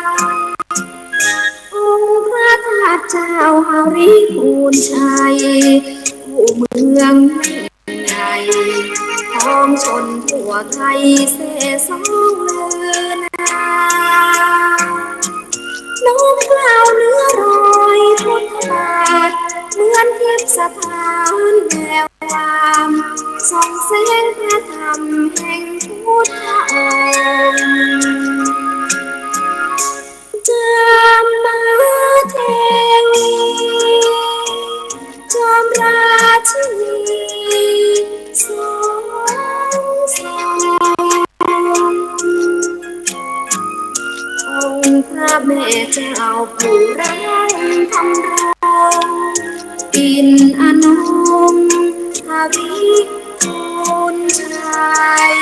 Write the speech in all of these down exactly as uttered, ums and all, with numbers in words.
องค์พระธาตุเจ้าหริพูนชัย คู่เมืองแม่ใหญ่ ของชนทั่วไทยแซ่ซ้องลือนา น้อมเกล้าเนื้อรอยพุทธบาท เหมือนทิพย์สถานแวววาม ส่องแสงพระธรรมแห่งพุทธองค์ จามเทวี จอมราชินีสองทรง องค์พระแม่เจ้าผู้รังธรรมรงค์ อินทร์อนงค์หริพูนชัย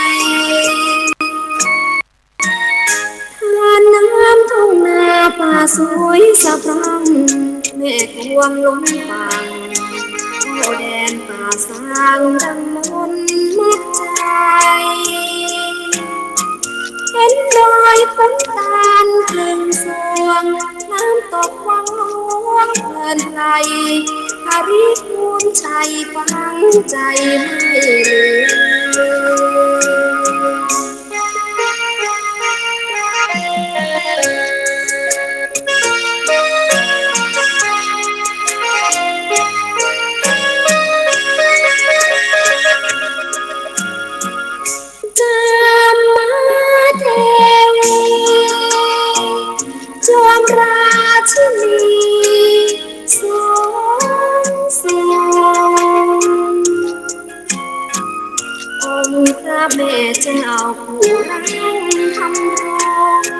ทานน้ำทุ่งนาป่าสวยสะพรั่ง แม่กวงล้นฝั่ง เข้าแดนป่าซางดังมนต์มัดใจ เห็นดอยขุนตาลครึ่งส่วง น้ำตกวังหลวงเพลินไพร หริพูนชัยฝังใจไม่ลืม จามเทวี จอมราชินีสองทรง องค์พระแม่เจ้าผู้รังธรรมรงค์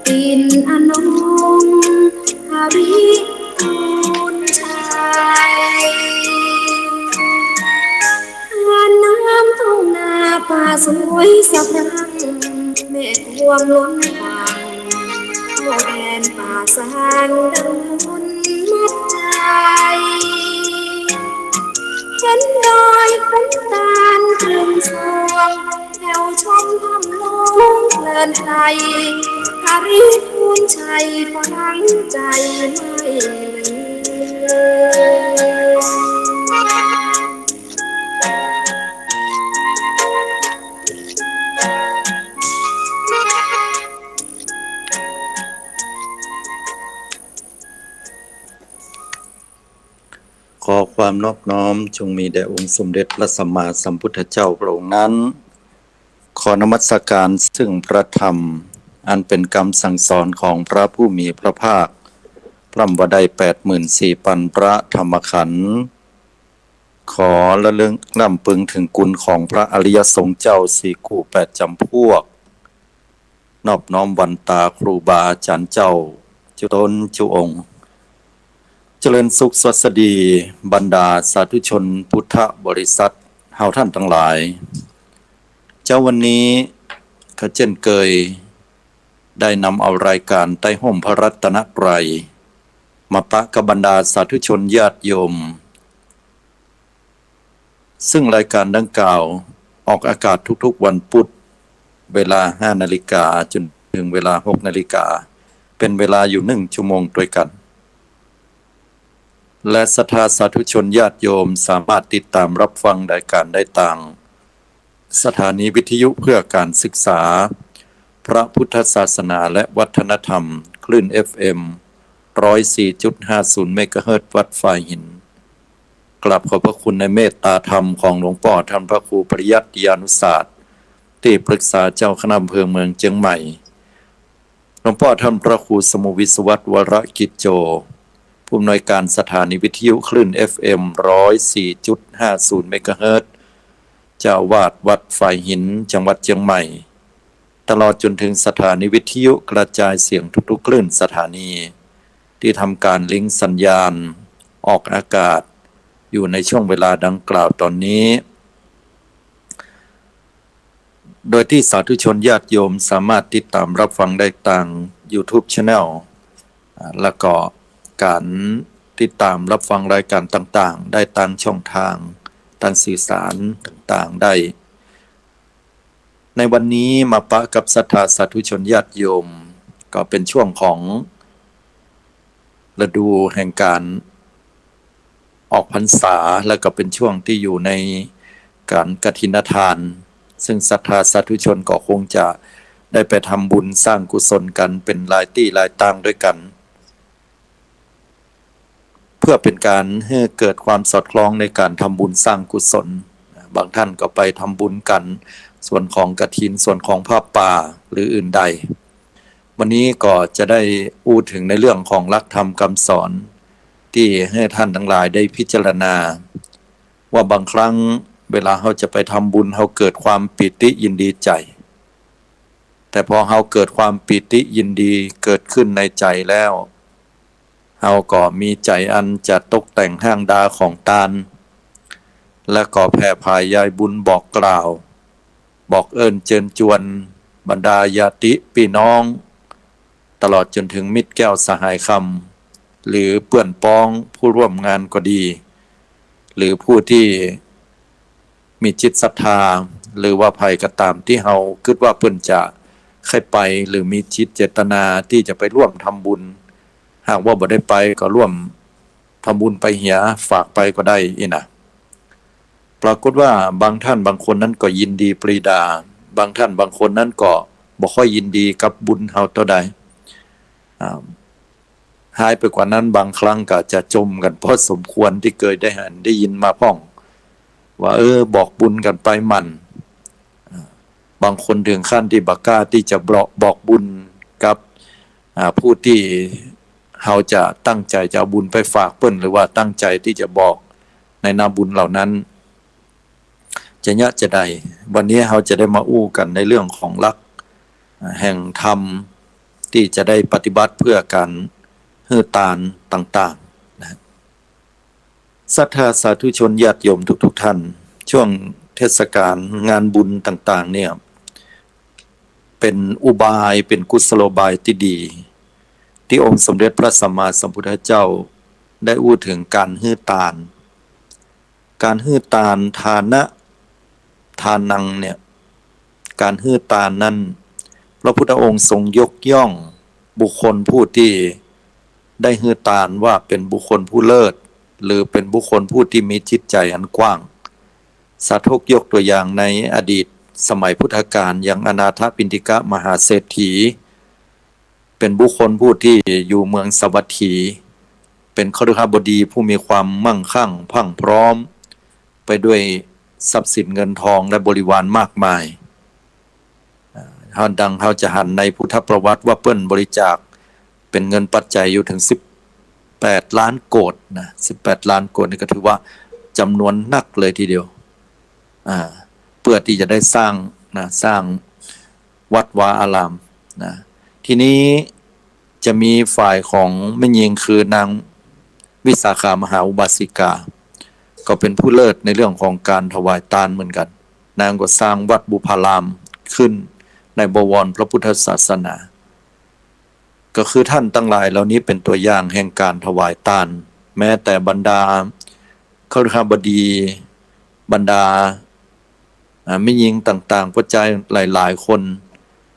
อินทร์อนงค์หริพูนชัย ทานน้ำทุ่งนาป่าสวยสะพรั่ง แม่กวงล้นฝั่ง เข้าแดนป่าซางดังมนต์มัดใจ เห็นดอยขุนตาลครึ่งส่วง แถวชมธรรมรงค์เพลินไพร หริพูนชัยฝังใจไม่ลืม ขอความนอบน้อมจงมีแด่องค์สมเด็จพระสัมมาสัมพุทธเจ้าพระองค์นั้น ขอนมัสการซึ่งพระธรรม อันเป็นกำสั่งสอนของพระผู้มีพระภาค พร่ำว่าได้แปดหมื่นสี่ปันพระธรรมขันธ์ ขอระลึกรำพึงถึงคุณของพระอริยสงฆ์เจ้าสี่คู่แปดจำพวก นอบน้อมวันตาครูบาอาจารย์เจ้าจุ๊ตนจุ๊องค์ เจริญสุขสวัสดีบรรดาสาธุชนพุทธบริษัทเฮาท่านตังหลาย เจ๊าวันนี้ข้าเจ้นเกยได้นำเอารายก๋านใต้ฮ่มพระรัตนตรัย มาปะกับบรรดาสาธุชนญาติโยม ซึ่งรายก๋านดังกล่าวออกอากาศทุกๆวันพุธ เวลาห้านาฬิกาจ๋นเถิงเวลาหกนาฬิกา เป๋นเวลาอยู่หนึ่งชั่วโมงตวยกั๋น และศรัทธาสาธุชนญาติโยมสามารถติดตามรับฟังรายก๋านได้ตาง สถานีวิทยุเพื่อการศึกษาพระพุทธศาสนาและวัฒนธรรม คลื่น เอฟเอ็ม ร้อยสี่จุดห้าศูนย์ เมกะเฮิรตซ์ วัดฝายหิน กราบขอบพระคุณในเมตตาธรรมของหลวงป้อท่านพระครูปริยัติยานุศาสตร์ ตี้ปรึกษาเจ้าคณะอำเภอเมืองเจียงใหม่ หลวงป้อท่านพระครูสมุห์ วิศวัตร วรกิจโจ ผู้อำนวยการสถานีวิทยุคลื่น เอฟเอ็ม ร้อยสี่จุดห้าศูนย์ เมกะเฮิรตซ์ เจ้าอาวาสวัดฝายหิน จังหวัดเจียงใหม่ ตลอดจ๋นเถิงสถานีวิทยุกระจายเสียงทุกๆคลื่นสถานี ตี้ทำก๋านลิงก์สัญญาณออกอากาศอยู่ในช่วงเวลาดังกล่าวต๋อนนี้ โดยตี้สาธุชนญาติโยมสามารถติดตามรับฟังได้ตาง YouTube Channel อ่า แล้วก็ก๋านติดตามรับฟังรายก๋านต่างๆ ได้ตางช่องทางก๋านสื่อสารต่างๆ ได้ ในวันนี้มาปะกับศรัทธาสาธุชนญาติโยม ก็เป๋นช่วงของฤดูแห่งก๋านออกพรรษา แล้วก็เป๋นช่วงตี้อยู่ในก๋านกฐินทาน ซึ่งศรัทธาสาธุชนก็คงจะได้ไปทำบุญสร้างกุศลกั๋นเป๋นหลายตี้หลายตางด้วยกั๋น เพื่อเป๋นก๋านหื้อเกิดความสอดคล้องในก๋านทำบุญสร้างกุศล บางท่านก็ไปทำบุญกั๋นส่วนของกฐิน ส่วนของผ้าป่าหรืออื่นใด วันนี้ก็จะได้อู้เถิงในเรื่องของหลักธรรมกำสอน ตี้หื้อท่านตังหลายได้พิจารณา ว่าบางครั้งเวลาเฮาจะไปทำบุญ เฮาเกิดความปีติยินดีใจ๋ แต่พอเฮาเกิดความปีติยินดีเกิดขึ้นในใจ๋แล้ว เฮาก็มีใจ๋อันจะตกแต่งห้างดาของตาน และก็แผ่ผายยายบุญบอกกล่าว บอกเอิ้นเจิญจวนบรรดาญาติปี้น้อง ตลอดจ๋นเถิงมิตรแก้วสหายคำ หรือเปื้อนป๊องผู้ร่วมงานก็ดี หรือผู้ตี้มีจิตศรัทธา หรือว่าใผก็ต๋ามตี้เฮากึ๊ดว่าเปิ้นจะใค่ไป หรือมีจิตเจตนาตี้จะไปร่วมทำบุญ หากว่าบ่ได้ไปก็ร่วมทำบุญไปเหีย ฝากไปก็ได้อี้นะ ปรากฏว่าบางท่านบางคนนั้นก็ยินดีปรีดา บางท่านบางคนนั้นก็บ่ค่อยยินดีกับบุญเฮาเต้าใด อ่า ฮ้ายไปกว่านั้นบางครั้งก็จะจ่มกั๋นพอสมควร ตี้เกยได้หันได้ยินมาพ่อง ว่า เออ บอกบุญกั๋นไปหมั่น อ่า บางคนเถิงขั้นตี้บ่กล้าตี้จะบอก บอกบุญกับ อ่า ผู้ตี้เฮาจะตั้งใจ๋จะเอาบุญไปฝากเปิ้น หรือว่าตั้งใจ๋ตี้จะบอกในหน้าบุญเหล่านั้น จะเยียะจาใด วันนี้เฮาจะได้มาอู้กั๋นในเรื่องของหลัก อ่า แห่งธรรม ตี้จะได้ปฏิบัติเพื่อก๋านหื้อตานต่างๆ นะ ศรัทธาสาธุชนญาติโยมทุกๆ ท่าน ช่วงเทศกาลงานบุญต่างๆ เนี่ย เป๋นอุบาย เป๋นกุศโลบายตี้ดี ตี้องค์สมเด็จพระสัมมาสัมพุทธเจ้าได้อู้เถิงก๋านหื้อตาน ก๋านหื้อตาน ทานะ ทานัง เนี่ย ก๋านหื้อตานนั้น พระพุทธองค์ทรงยกย่องบุคคลผู้ตี้ได้หื้อตานว่าเป๋นบุคคลผู้เลิศ หรือเป๋นบุคคลผู้ตี้มีจิตใจ๋อันกว้าง สาธกยกตัวอย่างในอดีตสมัยพุทธกาล อย่างอนาถปิณฑิกมหาเศรษฐี เป๋นบุคคลผู้ตี้อยู่เมืองสาวัตถี เป๋นคฤหบดีผู้มีความมั่งคั่งพรั่งพร้อม ไปด้วยทรัพย์สินเงินทองและบริวารมากมาย อ่า ดังเฮาจะหันในพุทธประวัติว่าเปิ้นบริจาคเป๋นเงินปัจจัยอยู่เถิงสิบแปดล้านโกฏนะ สิบแปดล้านโกฏนี่ก็ถือว่าจ๋ำนวนนักเลยทีเดียว อ่า เปื้อตี้จะได้สร้างนะ สร้างวัดวาอารามนะ ทีนี้จะมีฝ่ายของแม่ญิงคือนางวิสาขามหาอุบาสิกา ก็เป๋นผู้เลิศในเรื่องของก๋านถวายตานเหมือนกั๋น นางก็สร้างวัดบุพารามขึ้นในบวรพระพุทธศาสนา ก็คือท่านตังหลายเหล่านี้เป๋นตัวอย่างแห่งก๋านถวายตาน แม้แต่บรรดาคฤหบดี บรรดา อ่า แม่ญิงต่างๆ ป้อจายหลายๆ คน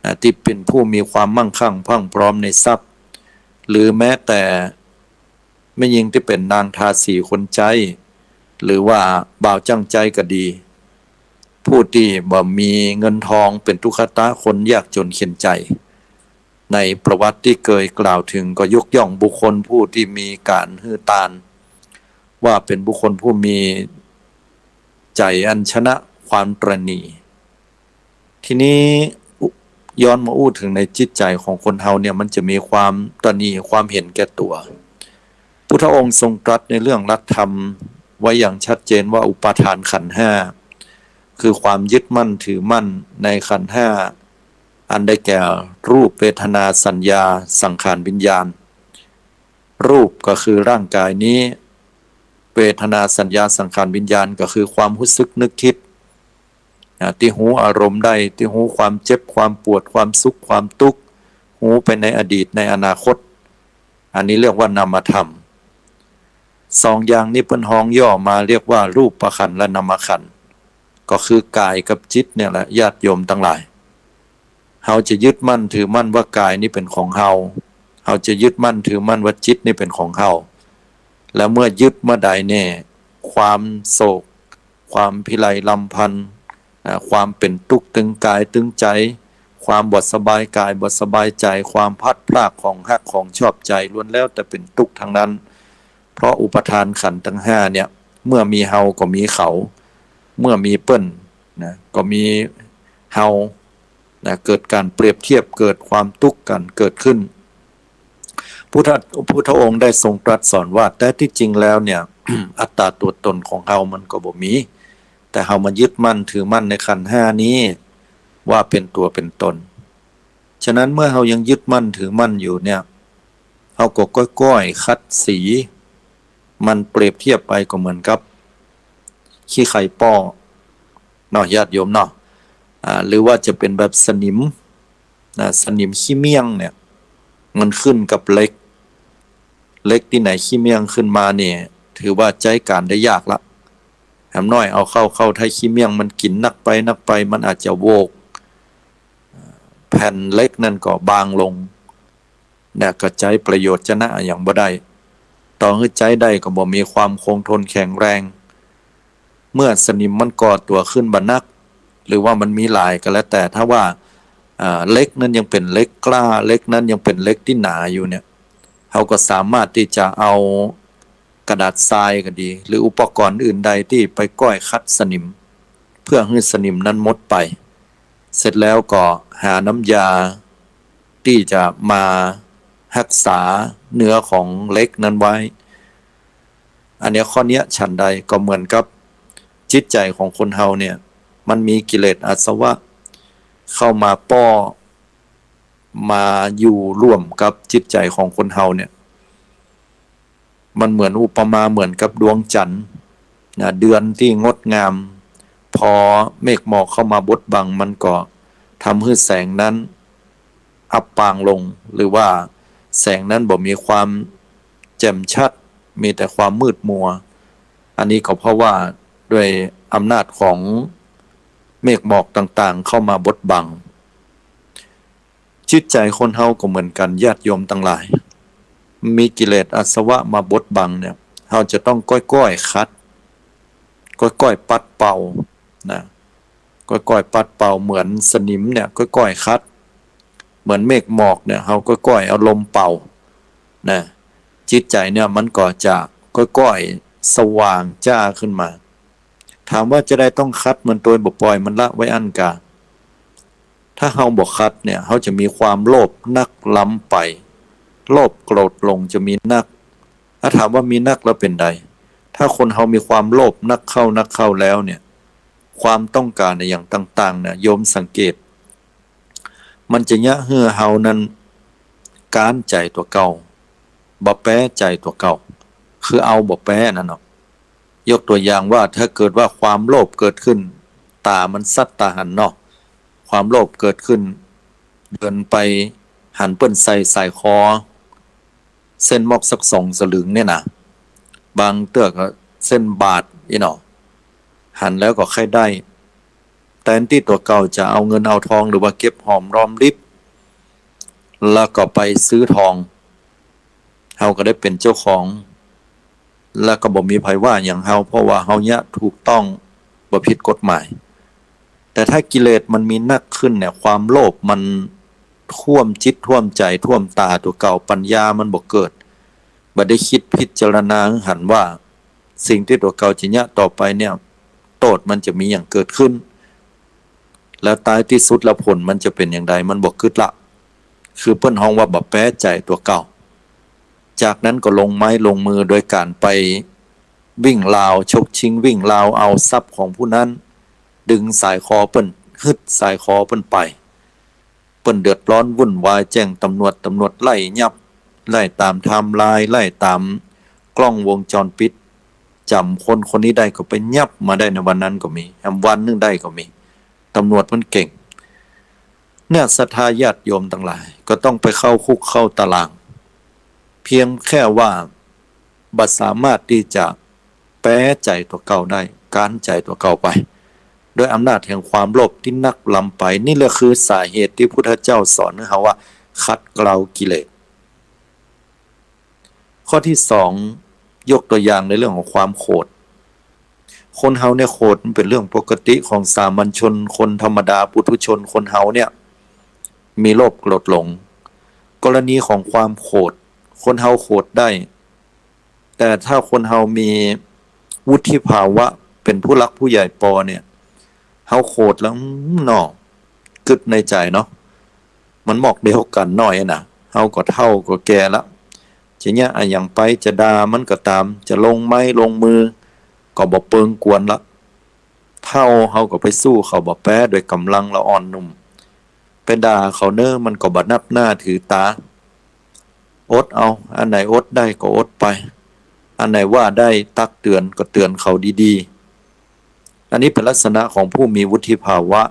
อ่า ตี้เป๋นผู้มีความมั่งคั่งพรั่งพร้อมในทรัพย์ หรือแม้แต่แม่ญิงตี้เป๋นนางทาสีคนใจ๊ หรือว่าบ่าวจ้างใจ๊ก็ดี ผู้ตี้บ่มีเงินทอง เป๋นทุกขตะ คนยากจ๋นเข็ญใจ๋ ในประวัติตี้เกยกล่าวเถิงก็ยกย่องบุคคลผู้ตี้มีก๋านหื้อตาน ว่าเป๋นบุคคลผู้มีใจ๋อันชนะความตระหนี่ ทีนี้ย้อนมาอู้เถิงในจิตใจ๋ของคนเฮาเนี่ย มันจะมีความตระหนี่ ความเห็นแก่ตั๋ว พุทธองค์ทรงตรัสในเรื่องหลักธรรมไว้อย่างชัดเจนว่าอุปาทานขันธ์ห้า คือความยึดมั่นถือมั่นในขันธ์ห้า อันได้แก่รูป เวทนา สัญญา สังขาร วิญญาณ รูปก็คือร่างกายนี้ เวทนา สัญญา สังขาร วิญญาณก็คือความฮู้สึกนึกคิด อ่า ตี้ฮู้อารมณ์ได้ ตี้ฮู้ความเจ็บ ความปวด ความสุข ความตุ๊กข์ ฮู้ไปในอดีต ในอนาคต อันนี้เรียกว่านามธรรม สองอย่างนี้เปิ้นฮ้องย่อมาเรียกว่ารูปขันธ์และนามขันธ์ ก็คือกายกับจิตเนี่ยแหละ ญาติโยมตังหลาย เฮาจะยึดมั่นถือมั่นว่ากายนี่เป๋นของเฮา เฮาจะยึดมั่นถือมั่นว่าจิตนี่เป๋นของเฮา แล้วเมื่อยึดเมื่อใดเนี่ย ความโศก ความพิไรรำพัน อ่า ความเป๋นตุ๊กข์ตึงกายตึงใจ๋ ความบ่สบายกายบ่สบายใจ๋ ความพลัดพรากของฮักของชอบใจ๋ ล้วนแล้วแต่เป๋นตุ๊กข์ตังนั้น เพราะอุปาทานขันธ์ตังห้าเนี่ย เมื่อมีเฮาก็มีเขา เมื่อมีเปิ้นนะ ก็มีเฮานะ เกิดก๋านเปรียบเทียบ เกิดความตุ๊กข์กั๋นเกิดขึ้น พุทธ พุทธองค์ได้ทรงตรัสสอนว่า แต๊ตี้จริงแล้วเนี่ย อัตตาตั๋วตนของเฮามันก็บ่มี แต่เฮามายึดมั่นถือมั่นในขันธ์ห้านี้ ว่าเป๋นตั๋วเป๋นตน ฉะนั้นเมื่อเฮายังยึดมั่นถือมั่นอยู่เนี่ย เฮาก็ก้อยๆ ขัดสี มันเปรียบเทียบไปก็เหมือนกับขี้ไคป้อเนาะ ญาติโยมเนาะ อ่า หรือว่าจะเป๋นแบบสนิมนะ สนิมขี้เมี่ยงเนี่ย มันขึ้นกับเหล็ก เหล็กตี้ไหนขี้เมี่ยงขึ้นมาเนี่ย ถือว่าใจ๊ก๋านได้ยากละ แหมน้อยเอาเข้า เข้าถ้าขี้เมี่ยงมันกิ๋นนักไปนักไป มันอาจจะโหวก แผ่นเหล็กนั้นก็บางลง นะ ก็ใจ๊ประโยชน์จะนะอะหยังบ่ได้ ต่อหื้อใจ๊ได้ก็บ่มีความคงทนแข็งแรง เมื่อสนิมมันก่อตั๋วขึ้นบ่านัก หรือว่ามันมีหลายก็แล้วแต่ ถ้าว่า อ่า เหล็กนั้นยังเป๋นเหล็กกล้า เหล็กนั้นยังเป๋นเหล็กตี้หนาอยู่เนี่ย เฮาก็สามารถตี้จะเอากระดาษทรายก็ดี หรืออุปกรณ์อื่นใดตี้ไปก้อยขัดสนิม เพื่อหื้อสนิมนั้นหมดไป เสร็จแล้วก็หาน้ำยาตี้จะมาฮักษาเนื้อของเหล็กนั้นไว้ อันเนี้ยข้อเนี้ยฉันใดก็เหมือนกับจิตใจ๋ของคนเฮาเนี่ย มันมีกิเลสอาสวะเข้ามาป้อ มาอยู่ร่วมกับจิตใจ๋ของคนเฮาเนี่ย มันเหมือนอุปมาเหมือนกับดวงจันทร์นะ เดือนตี้งดงาม พอเมฆหมอกเข้ามาบดบัง มันก็ทำหื้อแสงนั้นอับปางลง หรือว่าแสงนั้นบ่มีความแจ่มชัด มีแต่ความมืดมัว อันนี้ก็เพราะว่าด้วยอำนาจของเมฆหมอกต่างๆ เข้ามาบดบัง จิตใจ๋คนเฮาก็เหมือนกั๋น ญาติโยมตังหลาย มีกิเลสอาสวะมาบดบังเนี่ย เฮาจะต้องก้อยๆ ขัด ก้อยๆ ปัดเป่านะ ก้อยๆ ปัดเป่า เหมือนสนิมเนี่ย ก้อยๆ ขัด เหมือนเมฆหมอกเนี่ย เฮาก้อยๆ เอาลมเป่านะ จิตใจ๋เนี่ยมันก็จะก้อยๆ สว่างจ้าขึ้นมา ถามว่าจะใดต้องขัดมันโตยบ่ปล่อยมันละไว้อั้นกา ถ้าเฮาบ่ขัดเนี่ย เฮาจะมีความโลภนักล้ำไป โลภโกรธหลงจะมีนัก ถ้าถามว่ามีนักแล้วเป๋นใด ถ้าคนเฮามีความโลภนักเข้านักเข้าแล้วเนี่ย ความต้องก๋านอะหยังต่างๆ เนี่ย โยมสังเกต มันจะเยียะหื้อเฮานั้นก๊านใจ๋ตั๋วเก่า บ่แป๊ใจ๋ตั๋วเก่า คือเอาบ่แป๊นั่นเนาะ ยกตั๋วอย่างว่าถ้าเกิดว่าความโลภเกิดขึ้น ต๋ามันสัดต๋าหันเนาะ ความโลภเกิดขึ้น เดินไปหันเปิ้นใส่สร้อยคอ เส้นมอกสักสองสลึงเนี่ยนะ บางเตื้อก็เส้นบาทอี้เนาะ หันแล้วก็ใค่ได้ แตนตี้ตั๋วเก่าจะเอาเงินเอาทองหรือว่าเก็บหอมรอมริบ แล้วก็ไปซื้อทอง เฮาก็ได้เป๋นเจ้าของ แล้วก็บ่มีใผว่าหยังเฮา เพราะว่าเฮาเยียะถูกต้อง บ่ผิดกฎหมาย แต่ถ้ากิเลสมันมีนักขึ้นเนี่ย ความโลภมันท่วมจิตท่วมใจ๋ท่วมต๋าตั๋วเก่า ปัญญามันบ่เกิด บ่ได้กึ๊ดพิจารณาหันว่าสิ่งตี้ตั๋วเก่าจะเยียะต่อไปเนี่ย โต้ษมันจะมีหยังเกิดขึ้น แล้วต๊ายตี้สุดแล้วผลมันจะเป๋นอย่างใด มันบ่กึ๊ดละ คือเปิ้นฮ้องว่าบ่แป๊ใจ๋ตั๋วเก่า จากนั้นก็ลงไม้ลงมือโดยก๋านไปวิ่งราว ฉกชิงวิ่งราวเอาทรัพย์ของผู้นั้น ดึงสร้อยคอเปิ้น ฮึดสร้อยคอเปิ้นไป เปิ้นเดือดร้อนวุ่นวายแจ้งตำรวจ ตำรวจไล่ยับ ไล่ต๋ามไทม์ไลน์ ไล่ต๋ามกล้องวงจรปิด จ๋ำคนคนนี้ได้ก็ไปยับมาได้ในวันนั้นก็มี แหมวันนึ่งได้ก็มี ตำรวจมันเก่ง เนี่ย ศรัทธาญาติโยมตังหลาย ก็ต้องไปเข้าคุกเข้าตาราง เพียงแค่ว่าบ่สามารถตี้จะแป๊ใจ๋ตั๋วเก่าได้ ก๊านใจ๋ตั๋วเก่าไป ด้วยอำนาจแห่งความโลภตี้นักล้ำไป นี่แหละคือสาเหตุตี้พุทธเจ้าสอนหื้อเฮาว่าขัดเกลากิเลส ข้อตี้สอง ยกตัวอย่างในเรื่องของความโขด คนเฮาเนี่ยโขดมันเป๋นเรื่องปกติของสามัญชน คนธรรมดาปุถุชน คนเฮาเนี่ยมีโลภโกรธหลง กรณีของความโขด คนเฮาโขดได้ แต่ถ้าคนเฮามีวุฒิภาวะเป๋นผู้หลักผู้ใหญ่ปอเนี่ย เฮาโขดแล้ว อืม หนอ กึ๊ดในใจ๋เนาะ มันหมอกเดียวกั๋นหน้อยนะ เฮาก็เฒ่าก็แก่ละ จะเยียะอะหยังไป จะด่ามันก็ต๋าม จะลงไม้ลงมือก็บ่เปิงกวนละ เฒ่าเฮาก็ไปสู้เขาบ่แป๊ โดยก๋ำลังละอ่อนหนุ่ม ไปด่าเขาเน่อ มันก็บ่นับหน้าถือต๋า อดเอา อันไหนอดได้ก็อดไป อันไหนว่าได้ตักเตื๋อนก็เตื๋อนเขาดีๆ อันนี้เป๋นลักษณะของผู้มีวุฒิภาวะ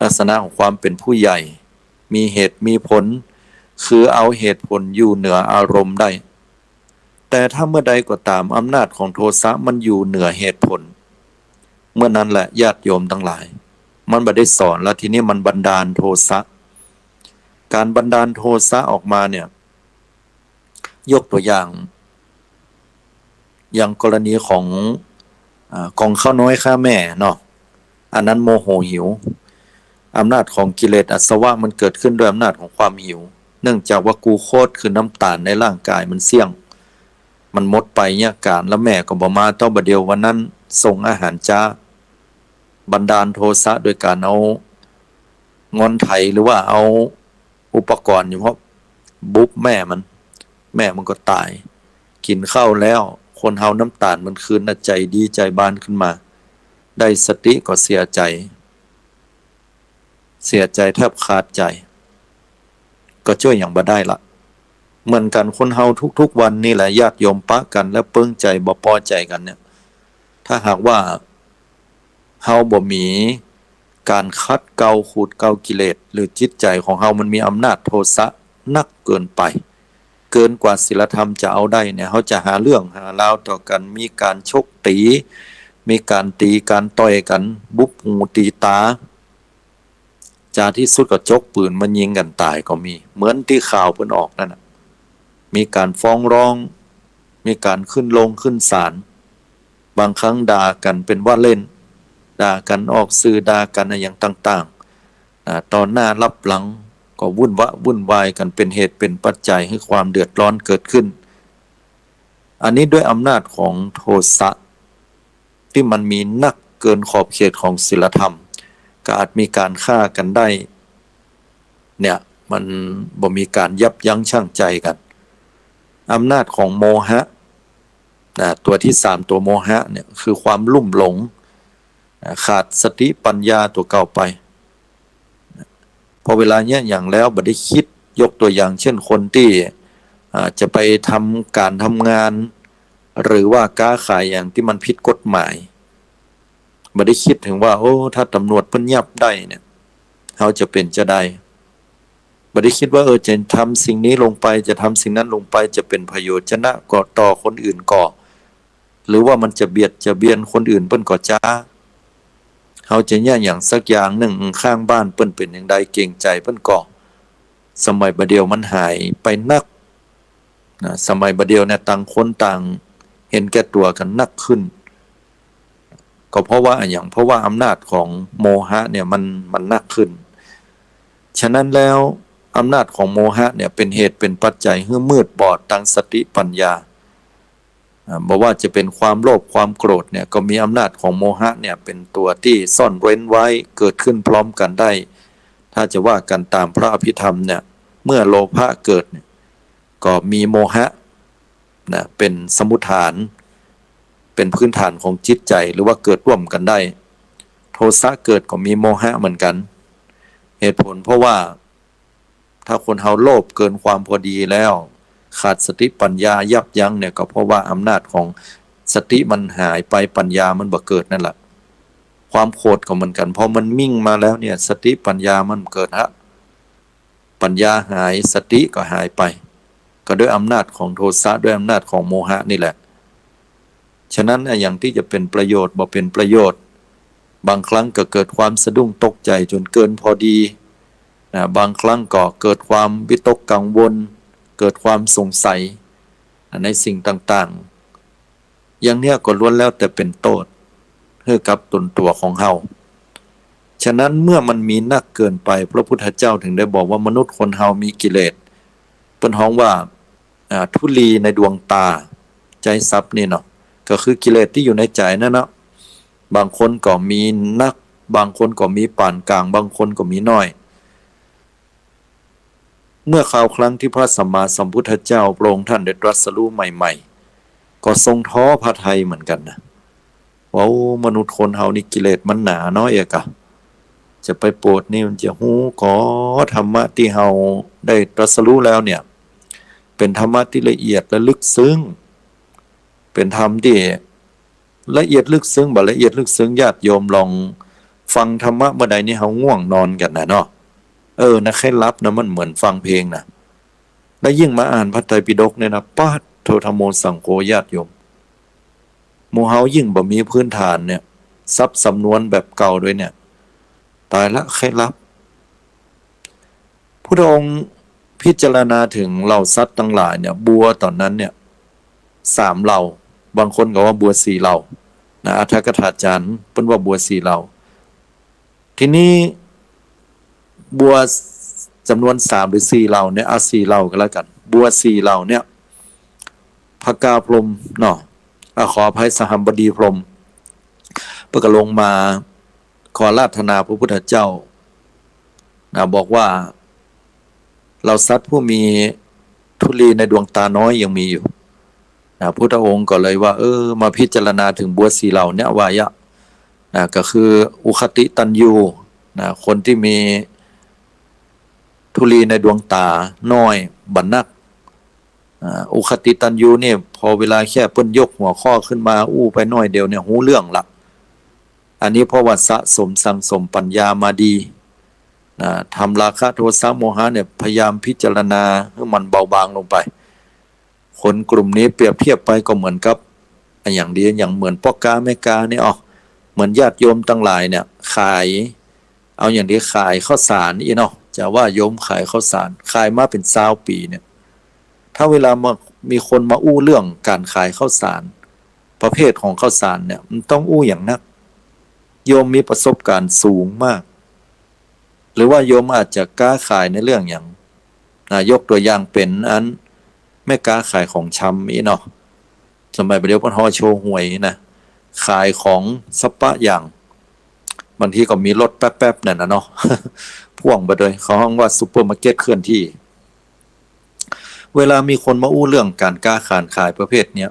ลักษณะของความเป๋นผู้ใหญ่ มีเหตุมีผล คือเอาเหตุผลอยู่เหนืออารมณ์ได้ แต่ถ้าเมื่อใดก็ต๋ามอำนาจของโทสะมันอยู่เหนือเหตุผล เมื่อนั้นแหละญาติโยมตังหลาย มันบ่ได้สอนแล้ว ทีนี้มันบันดาลโทสะ ก๋านบันดาลโทสะออกมาเนี่ย ยกตัวอย่าง อย่างกรณีของ อ่า กล่องข้าวน้อยข้าแม่เนาะ อันนั้นโมโหหิว อำนาจของกิเลสอาสวะมันเกิดขึ้นด้วยอำนาจของความหิว เนื่องจากว่ากลูโคสคือน้ำต๋าลในร่างก๋ายมันเสี้ยง มันหมดไปเยียะก๋าน แล้วแม่ก็บ่มา เต๊าบ่าเดี่ยววันนั้นส่งอาหารจ๊า บันดาลโทสะโดยก๋านเอางอนไถหรือว่าเอาอุปกรณ์อยู่ เพราะบุบแม่มัน แม่มันก็ต๋าย กิ๋นข้าวแล้ว คนเฮาน้ำต๋าลมันคืนนะ ใจ๋ดีใจ๋บานขึ้นมา ได้สติก็เสียใจ๋ เสียใจ๋แทบขาดใจ๋ ก็จ้วยหยังบ่ได้ละ เหมือนกั๋นคนเฮาทุกๆ วันนี่แหละ ญาติโยมปะกั๋นแล้วเปิ้งใจ๋บ่ปอใจ๋กั๋นเนี่ย ถ้าหากว่าเฮาบ่มีก๋านขัดเกลาขูดเกลากิเลส หรือจิตใจ๋ของเฮามันมีอำนาจโทสะนักเกินไป เกินกว่าศีลธรรมจะเอาได้เนี่ย เฮาจะหาเรื่องหาราวต่อกั๋น มีก๋านชกตี๋ มีก๋านตี๋ก๋านต่อยกั๋น บุบหูตี๋ต๋า จาที่สุดก็จกปืนมายิงกั๋นต๋ายก็มี เหมือนตี้ข่าวเปิ้นออกนั่นน่ะ มีก๋านฟ้องร้อง มีก๋านขึ้นโรงขึ้นศาล บางครั้งด่ากั๋นเป๋นว่าเล่น ด่ากั๋นออกสื่อ ด่ากั๋นอะหยังต่างๆ อ่า ต่อหน้าลับหลังก็วุ่นวะวุ่นวายกั๋น เป๋นเหตุเป๋นปัจจัยหื้อความเดือดร้อนเกิดขึ้น อันนี้ด้วยอำนาจของโทสะ ตี้มันมีนักเกินขอบเขตของศีลธรรม ก็อาจมีก๋านฆ่ากั๋นได้ เนี่ย มันบ่มีก๋านยับยั้งชั่งใจกั๋น อำนาจของโมหะ นะ ตัวตี้สาม ตัวโมหะเนี่ย คือความลุ่มหลง นะ ขาดสติปัญญาตั๋วเก่าไป พอเวลาเยียะหยังแล้วบ่ได้กึ๊ด ยกตั๋วอย่างเจ้นคนตี้ อ่า จะไปทำก๋านทำงาน หรือว่าก๊าขายหยังตี้มันผิดกฎหมาย บ่ได้กึ๊ดเถิงว่า โอ้ ถ้าต๋ำรวจเปิ้นยับได้เนี่ย เฮาจะเป๋นจาใด บ่ได้กึ๊ดว่า เออ จะทำสิ่งนี้ลงไป จะทำสิ่งนั้นลงไป จะเป๋นประโยชน์จะนะ ก็ต่อคนอื่นก่อ หรือว่ามันจะเบียดจะเบียนคนอื่นเปิ้นก่อจา เฮาจะเยียะหยังสักอย่างนึ่ง ข้างบ้านเปิ้นเป๋นอย่างใด เกรงใจ๋เปิ้นก่อ สมัยบ่าเดี่ยวมันหายไปนัก นะ สมัยบ่าเดี่ยวเนี่ย ต่างคนต่างเห็นแก่ตั๋วกั๋นนักขึ้น ก็เพราะว่าอะหยัง เพราะว่าอำนาจของโมหะเนี่ยมัน มันนักขึ้น ฉะนั้นแล้วอำนาจของโมหะเนี่ยเป๋นเหตุเป๋นปัจจัยหื้อมืดบอดตางสติปัญญา อ่า บ่ว่าจะเป๋นความโลภความโกรธเนี่ย ก็มีอำนาจของโมหะเนี่ยเป๋นตั๋วตี้ซ่อนเร้นไว้ เกิดขึ้นพร้อมกั๋นได้ ถ้าจะว่ากั๋นต๋ามพระอภิธรรมเนี่ย เมื่อโลภะเกิดเนี่ย ก็มีโมหะนะ เป๋นสมุฏฐาน เป๋นพื้นฐานของจิตใจ๋ หรือว่าเกิดร่วมกั๋นได้ โทสะเกิดก็มีโมหะเหมือนกั๋น เหตุผลเพราะว่า ถ้าคนเฮาโลภเกินความพอดีแล้ว ขาดสติปัญญายับยั้งเนี่ย ก็เพราะว่าอำนาจของสติมันหายไป ปัญญามันบ่เกิดนั่นแหละ ความโขดก็เหมือนกั๋น พอมันมิ่งมาแล้วเนี่ย สติปัญญามันเกิดฮะ ปัญญาหาย สติก็หายไป ก็ด้วยอำนาจของโทสะ ด้วยอำนาจของโมหะนี่แหละ ฉะนั้นอะ อย่างตี้จะเป๋นประโยชน์ บ่เป๋นประโยชน์ บางครั้งก็เกิดความสะดุ้งตกใจ๋จ๋นเกินพอดี นะ บางครั้งก็เกิดความวิตกกังวล เกิดความสงสัย อ่ะ ในสิ่งต่างๆ อย่างเนี้ยก็ล้วนแล้วแต่เป๋นโต้ษหื้อกับต๋นตั๋วของเฮา ฉะนั้นเมื่อมันมีนักเกินไป พระพุทธเจ้าถึงได้บอกว่ามนุษย์คนเฮามีกิเลส เปิ้นฮ้องว่า อ่า ธุลีในดวงตา ใจ๊ศัพท์นี่เนาะ ก็คือกิเลสตี้อยู่ในใจ๋นั่นเนาะ บางคนก็มีนัก บางคนก็มีปานก๋าง บางคนก็มีน้อย เมื่อคราวครั้งที่พระสัมมาสัมพุทธเจ้าพระองค์ท่านได้ตรัสรู้ใหม่ๆ ก็ทรงท้อพระทัยเหมือนกั๋นนะ ว่า โอ้ มนุษย์คนเฮานี่กิเลสมันหนาเนาะเอกะ จะไปโปรดนี่มันจะฮู้ก่อ ธรรมะตี้เฮาได้ตรัสรู้แล้วเนี่ย เป๋นธรรมะตี้ละเอียดและลึกซึ้ง เป๋นธรรมตี้ละเอียดลึกซึ้ง บ่ละเอียดลึกซึ้ง ญาติโยมลองฟังธรรมะเมื่อใดนี่เฮาง่วงนอนกั๋นนะเนาะ เออ นะ ใค่หลับนะ มันเหมือนฟังเพลงนะ แล้วยิ่งมาอ่านพระไตรปิฎกเนี่ยนะ ปาดโธ ธัมโม สังโฆ ญาติโยม หมู่เฮายิ่งบ่มีพื้นฐานเนี่ย ศัพท์สำนวนแบบเก่าด้วยเนี่ย ต๋ายละ ใค่หลับ พุทธองค์พิจารณาเถิงเหล่าสัตว์ตังหลายเนี่ย บัวต๋อนนั้นเนี่ย สามเหล่า บางคนก็ว่าบัวสี่เหล่า นะ อรรถกถาจารย์เปิ้นว่าบัวสี่เหล่า ทีนี้บัวจ๋ำนวนสามหรือสี่เหล่าเนี่ย เอาสี่เหล่าก็แล้วกั๋น บัวสี่เหล่าเนี่ย พกาพรหมเนาะ อ่ะ ขออภัย สหัมบดีพรหม เปิ้นก็ลงมาขออาราธนาพระพุทธเจ้า นะ บอกว่า เหล่าสัตว์ผู้มีธุลีในดวงตาน้อยยังมีอยู่ นะ พุทธองค์ก็เลยว่า เออ มาพิจารณาเถิงบัวสี่เหล่าเนี่ยว่าเยียะ นะ ก็คืออุคติตัญญู นะ คนตี้มีธุลีในดวงตาน้อยบ่นัก อ่า อุคติตัญญูนี่ พอเวลาแค่เปิ้นยกหัวข้อขึ้นมาอู้ไปหน้อยเดียวเนี่ย ฮู้เรื่องละ อันนี้เพราะว่าสะสมสั่งสมปัญญามาดี นะ ธรรมราคะโทสะโมหะเนี่ย พยายามพิจารณาหื้อมันเบาบางลงไป คนกลุ่มนี้เปรียบเทียบไปก็เหมือนกับ อะหยังดี อย่างเหมือนป้อก๊าแม่ก๊านี่ อ้อ เหมือนญาติโยมตังหลายเนี่ย ขาย เอาอย่างดี ขายข้าวสารอี้เนาะ จะว่าโยมขายข้าวสาร ขายมาเป๋นซาวปี๋เนี่ย ถ้าเวลามา มีคนมาอู้เรื่องก๋านขายข้าวสาร ประเภทของข้าวสารเนี่ย มันต้องอู้อย่างนัก โยมมีประสบการณ์สูงมาก หรือว่าโยมอาจจะก๊าขายในเรื่องอย่าง อ่า ยกตั๋วอย่างเป๋นอันแม่ก๊าขายของชำอี้เนาะ สมัยบ่าเดี่ยวเปิ้นฮ้องโชว์หวยนะ ขายของสะปะอย่าง บางทีก็มีรถแป๊บๆ นั่นน่ะเนาะ พ่วงไปโดย เขาฮ้องว่าซูเปอร์มาร์เก็ตเคลื่อนที่ เวลามีคนมาอู้เรื่องก๋านก๊าก๋านขายประเภทเนี้ย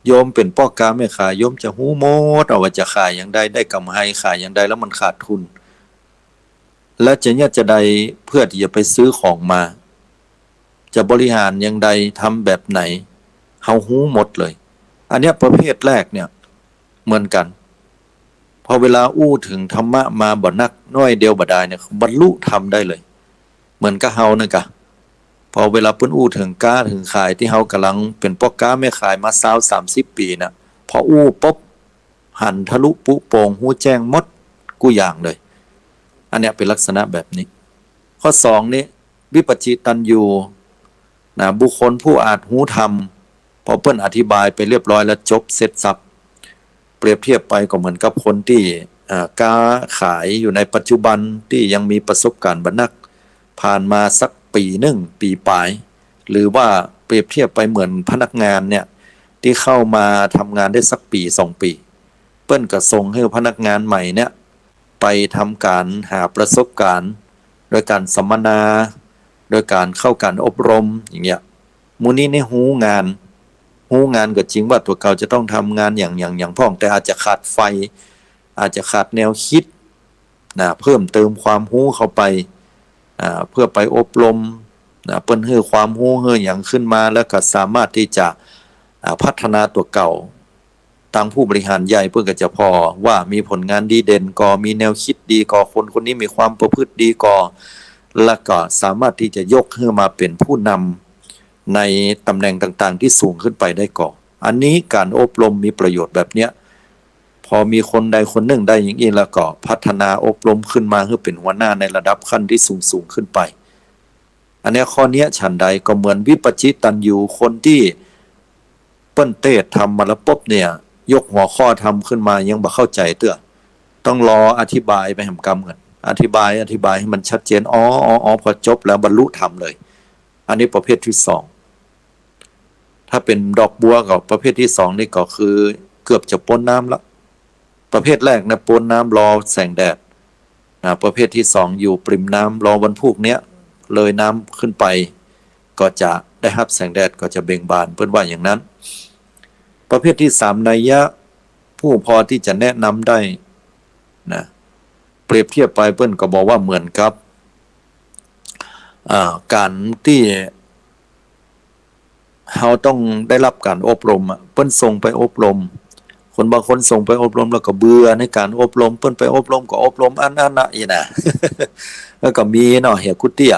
โยมเป๋นป้อก๊าแม่ก๊า โยมจะฮู้หมด เอาว่าจะขายอย่างใด ได้กำไร ขายอย่างใดแล้วมันขาดทุน และจะเยียะจะใดเพื่อตี้จะไปซื้อของมา จะบริหารอย่างใด ทำแบบไหน เฮาฮู้หมดเลย อันเนี้ยประเภทแรกเนี่ยเหมือนกั๋น พอเวลาอู้เถิงธรรมะมาบ่นัก หน้อยเดียวบ่ดายเนี่ย บรรลุธรรมได้เลย เหมือนกับเฮานั่นกะ พอเวลาเปิ้นอู้เถิงก๊าเถิงขาย ตี้เฮาก่ำลังเป๋นป้อก๊าแม่ก๊ามาซาวสามสิบปี๋น่ะ พออู้ปุ๊บ หันทะลุปุโป่ง ฮู้แจ้งหมดกู้อย่างเลย อันเนี้ยเป๋นลักษณะแบบนี้ ข้อสองนี่ วิปัสสิตัญญู นะ บุคคลผู้อาจฮู้ธรรม พอเปิ้นอธิบายไปเรียบร้อยแล้ว จบเสร็จสรรพ เปรียบเทียบไปก็เหมือนกับคนตี้ อ่า ก๊าขายอยู่ในปัจจุบันตี้ยังมีประสบการณ์บ่นัก ผ่านมาสักปี๋นึ่ง ปี๋ป๋าย หรือว่าเปรียบเทียบไปเหมือนพนักงานเนี่ย ตี้เข้ามาทำงานได้สักปี๋สองปี๋ เปิ้นก็ส่งหื้อพนักงานใหม่เนี่ย ไปทำก๋านหาประสบการณ์ โดยก๋านสัมมนา โดยก๋านเข้าก๋านอบรม อย่างเงี้ย หมู่นี้นี่ฮู้งาน ฮู้งานก็จริงว่าตั๋วเก่าจะต้องทำงานอย่าง อย่าง อย่างพ่อง แต่อาจจะขาดไฟ อาจจะขาดแนวคิด นะ เพิ่มเติมความฮู้เข้าไป อ่า เพื่อไปอบรม นะ เปิ้นหื้อความฮู้หื้อหยังขึ้นมา แล้วก็สามารถตี้จะ อ่า พัฒนาตั๋วเก่า ตางผู้บริหารใหญ่เปิ้นก็จะผ่อว่ามีผลงานดีเด่นก่อ มีแนวคิดดีก่อ คนคนนี้มีความประพฤติดีก่อ แล้วก็สามารถตี้จะยกหื้อมาเป๋นผู้นำในตำแหน่งต่างๆ ตี้สูงขึ้นไปได้ก่อ อันนี้ก๋านอบรมมีประโยชน์แบบเนี้ย พอมีคนใดคนนึ่งได้อย่างอี้แล้วก็พัฒนาอบรมขึ้นมาหื้อเป๋นหัวหน้าในระดับขั้นตี้สูงๆ ขึ้นไป อันเนี้ยข้อเนี้ยฉันใดก็เหมือนวิปัจจิตัญญู คนตี้เปิ้นเตสน์ธรรมมาแล้วปุ๊บเนี่ย ยกหัวข้อธรรมขึ้นมายังบ่เข้าใจ๋เตื้อ ต้องรออธิบายไปแหมกำก่อน อธิบาย อธิบายหื้อมันชัดเจน อ๋อ อ๋อ อ๋อ พอจบแล้วบรรลุธรรมเลย อันนี้ประเภทตี้สอง ถ้าเป๋นดอกบัวก็ประเภทตี้สองนี่ก็คือเกือบจะป๊นน้ำละ ประเภทแรกนะป๊นน้ำรอแสงแดดนะ ประเภทตี้สองอยู่ปริมน้ำรอวันพูกเนี้ย เลยน้ำขึ้นไป ก็จะได้ฮับแสงแดดก็จะเบ่งบาน เปิ้นว่าอย่างนั้น ประเภทตี้สาม นัยยะ ผู้พอตี้จะแนะนำได้นะ เปรียบเทียบไปเปิ้นก็บอกว่าเหมือนกับ อ่า ก๋านตี้ เฮาต้องได้ฮับก๋านอบรมอะ เปิ้นส่งไปอบรม คนบางคนส่งไปอบรมแล้วก็เบื่อในก๋านอบรม เปิ้นไปอบรมก็อบรมอั้นๆ นะ อี้นะ แล้วก็มีเนาะ เหียกู้เตี้ย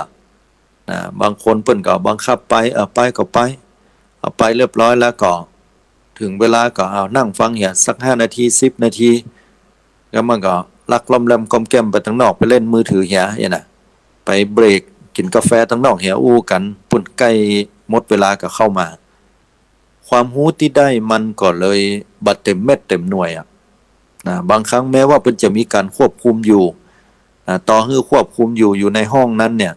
นะ บางคนเปิ้นก็บังคับไป เออ ไปก็ไป เอาไปเรียบร้อยแล้วก็ เถิงเวลาก็เอานั่งฟังเหียสักห้านาที สิบนาที แล้วมันก็ลักล่อมแล่มก้อมแก้มไปตังนอก ไปเล่นมือถือเหีย อี้นะ ไปเบรกกิ๋นกาแฟตังนอกเหีย อู้กั๋น ปุ้นใก้หมดเวลาก็เข้ามา ความฮู้ตี้ได้มันก็เลยบ่เต๋มเม็ดเต๋มหน่วยอะนะ บางครั้งแม้ว่าเปิ้นจะมีก๋านควบคุมอยู่นะ ต่อหื้อควบคุมอยู่ อยู่ในห้องนั้นเนี่ย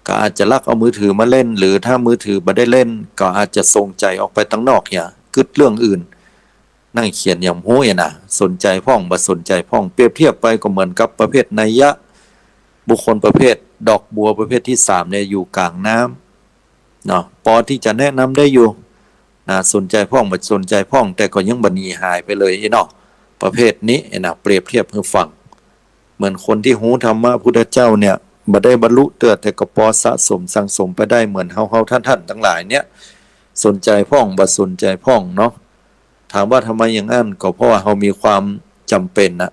ก็อาจจะลักเอามือถือมาเล่น หรือถ้ามือถือบ่ได้เล่น ก็อาจจะส่งใจ๋ออกไปตังนอกเหีย กึ๊ดเรื่องอื่น นั่งเขียนอย่างฮู้เหียนะ สนใจ๋พ่อง บ่สนใจ๋พ่อง เปรียบเทียบไปก็เหมือนกับประเภทนัยยะ บุคคลประเภทดอกบัวประเภทตี้สามเนี่ยอยู่ก๋างน้ำเนาะ ปอตี้จะแนะนำได้อยู่นะ สนใจ๋พ่อง บ่สนใจ๋พ่อง แต่ก็ยังบ่หนีหายไปเลยอี้เนาะ ประเภทนี้นะ เปรียบเทียบหื้อฟัง เหมือนคนตี้ฮู้ธรรมะพุทธเจ้าเนี่ย บ่ได้บรรลุเตื้อ แต่ก็ปอสะสมสั่งสมไปได้ เหมือนเฮาๆ ท่านๆ ตังหลายเนี่ย สนใจ๋พ่อง บ่สนใจ๋พ่องเนาะ ถามว่าทำไมอย่างอั้น ก็เพราะว่าเฮามีความจ๋ำเป๋นนะ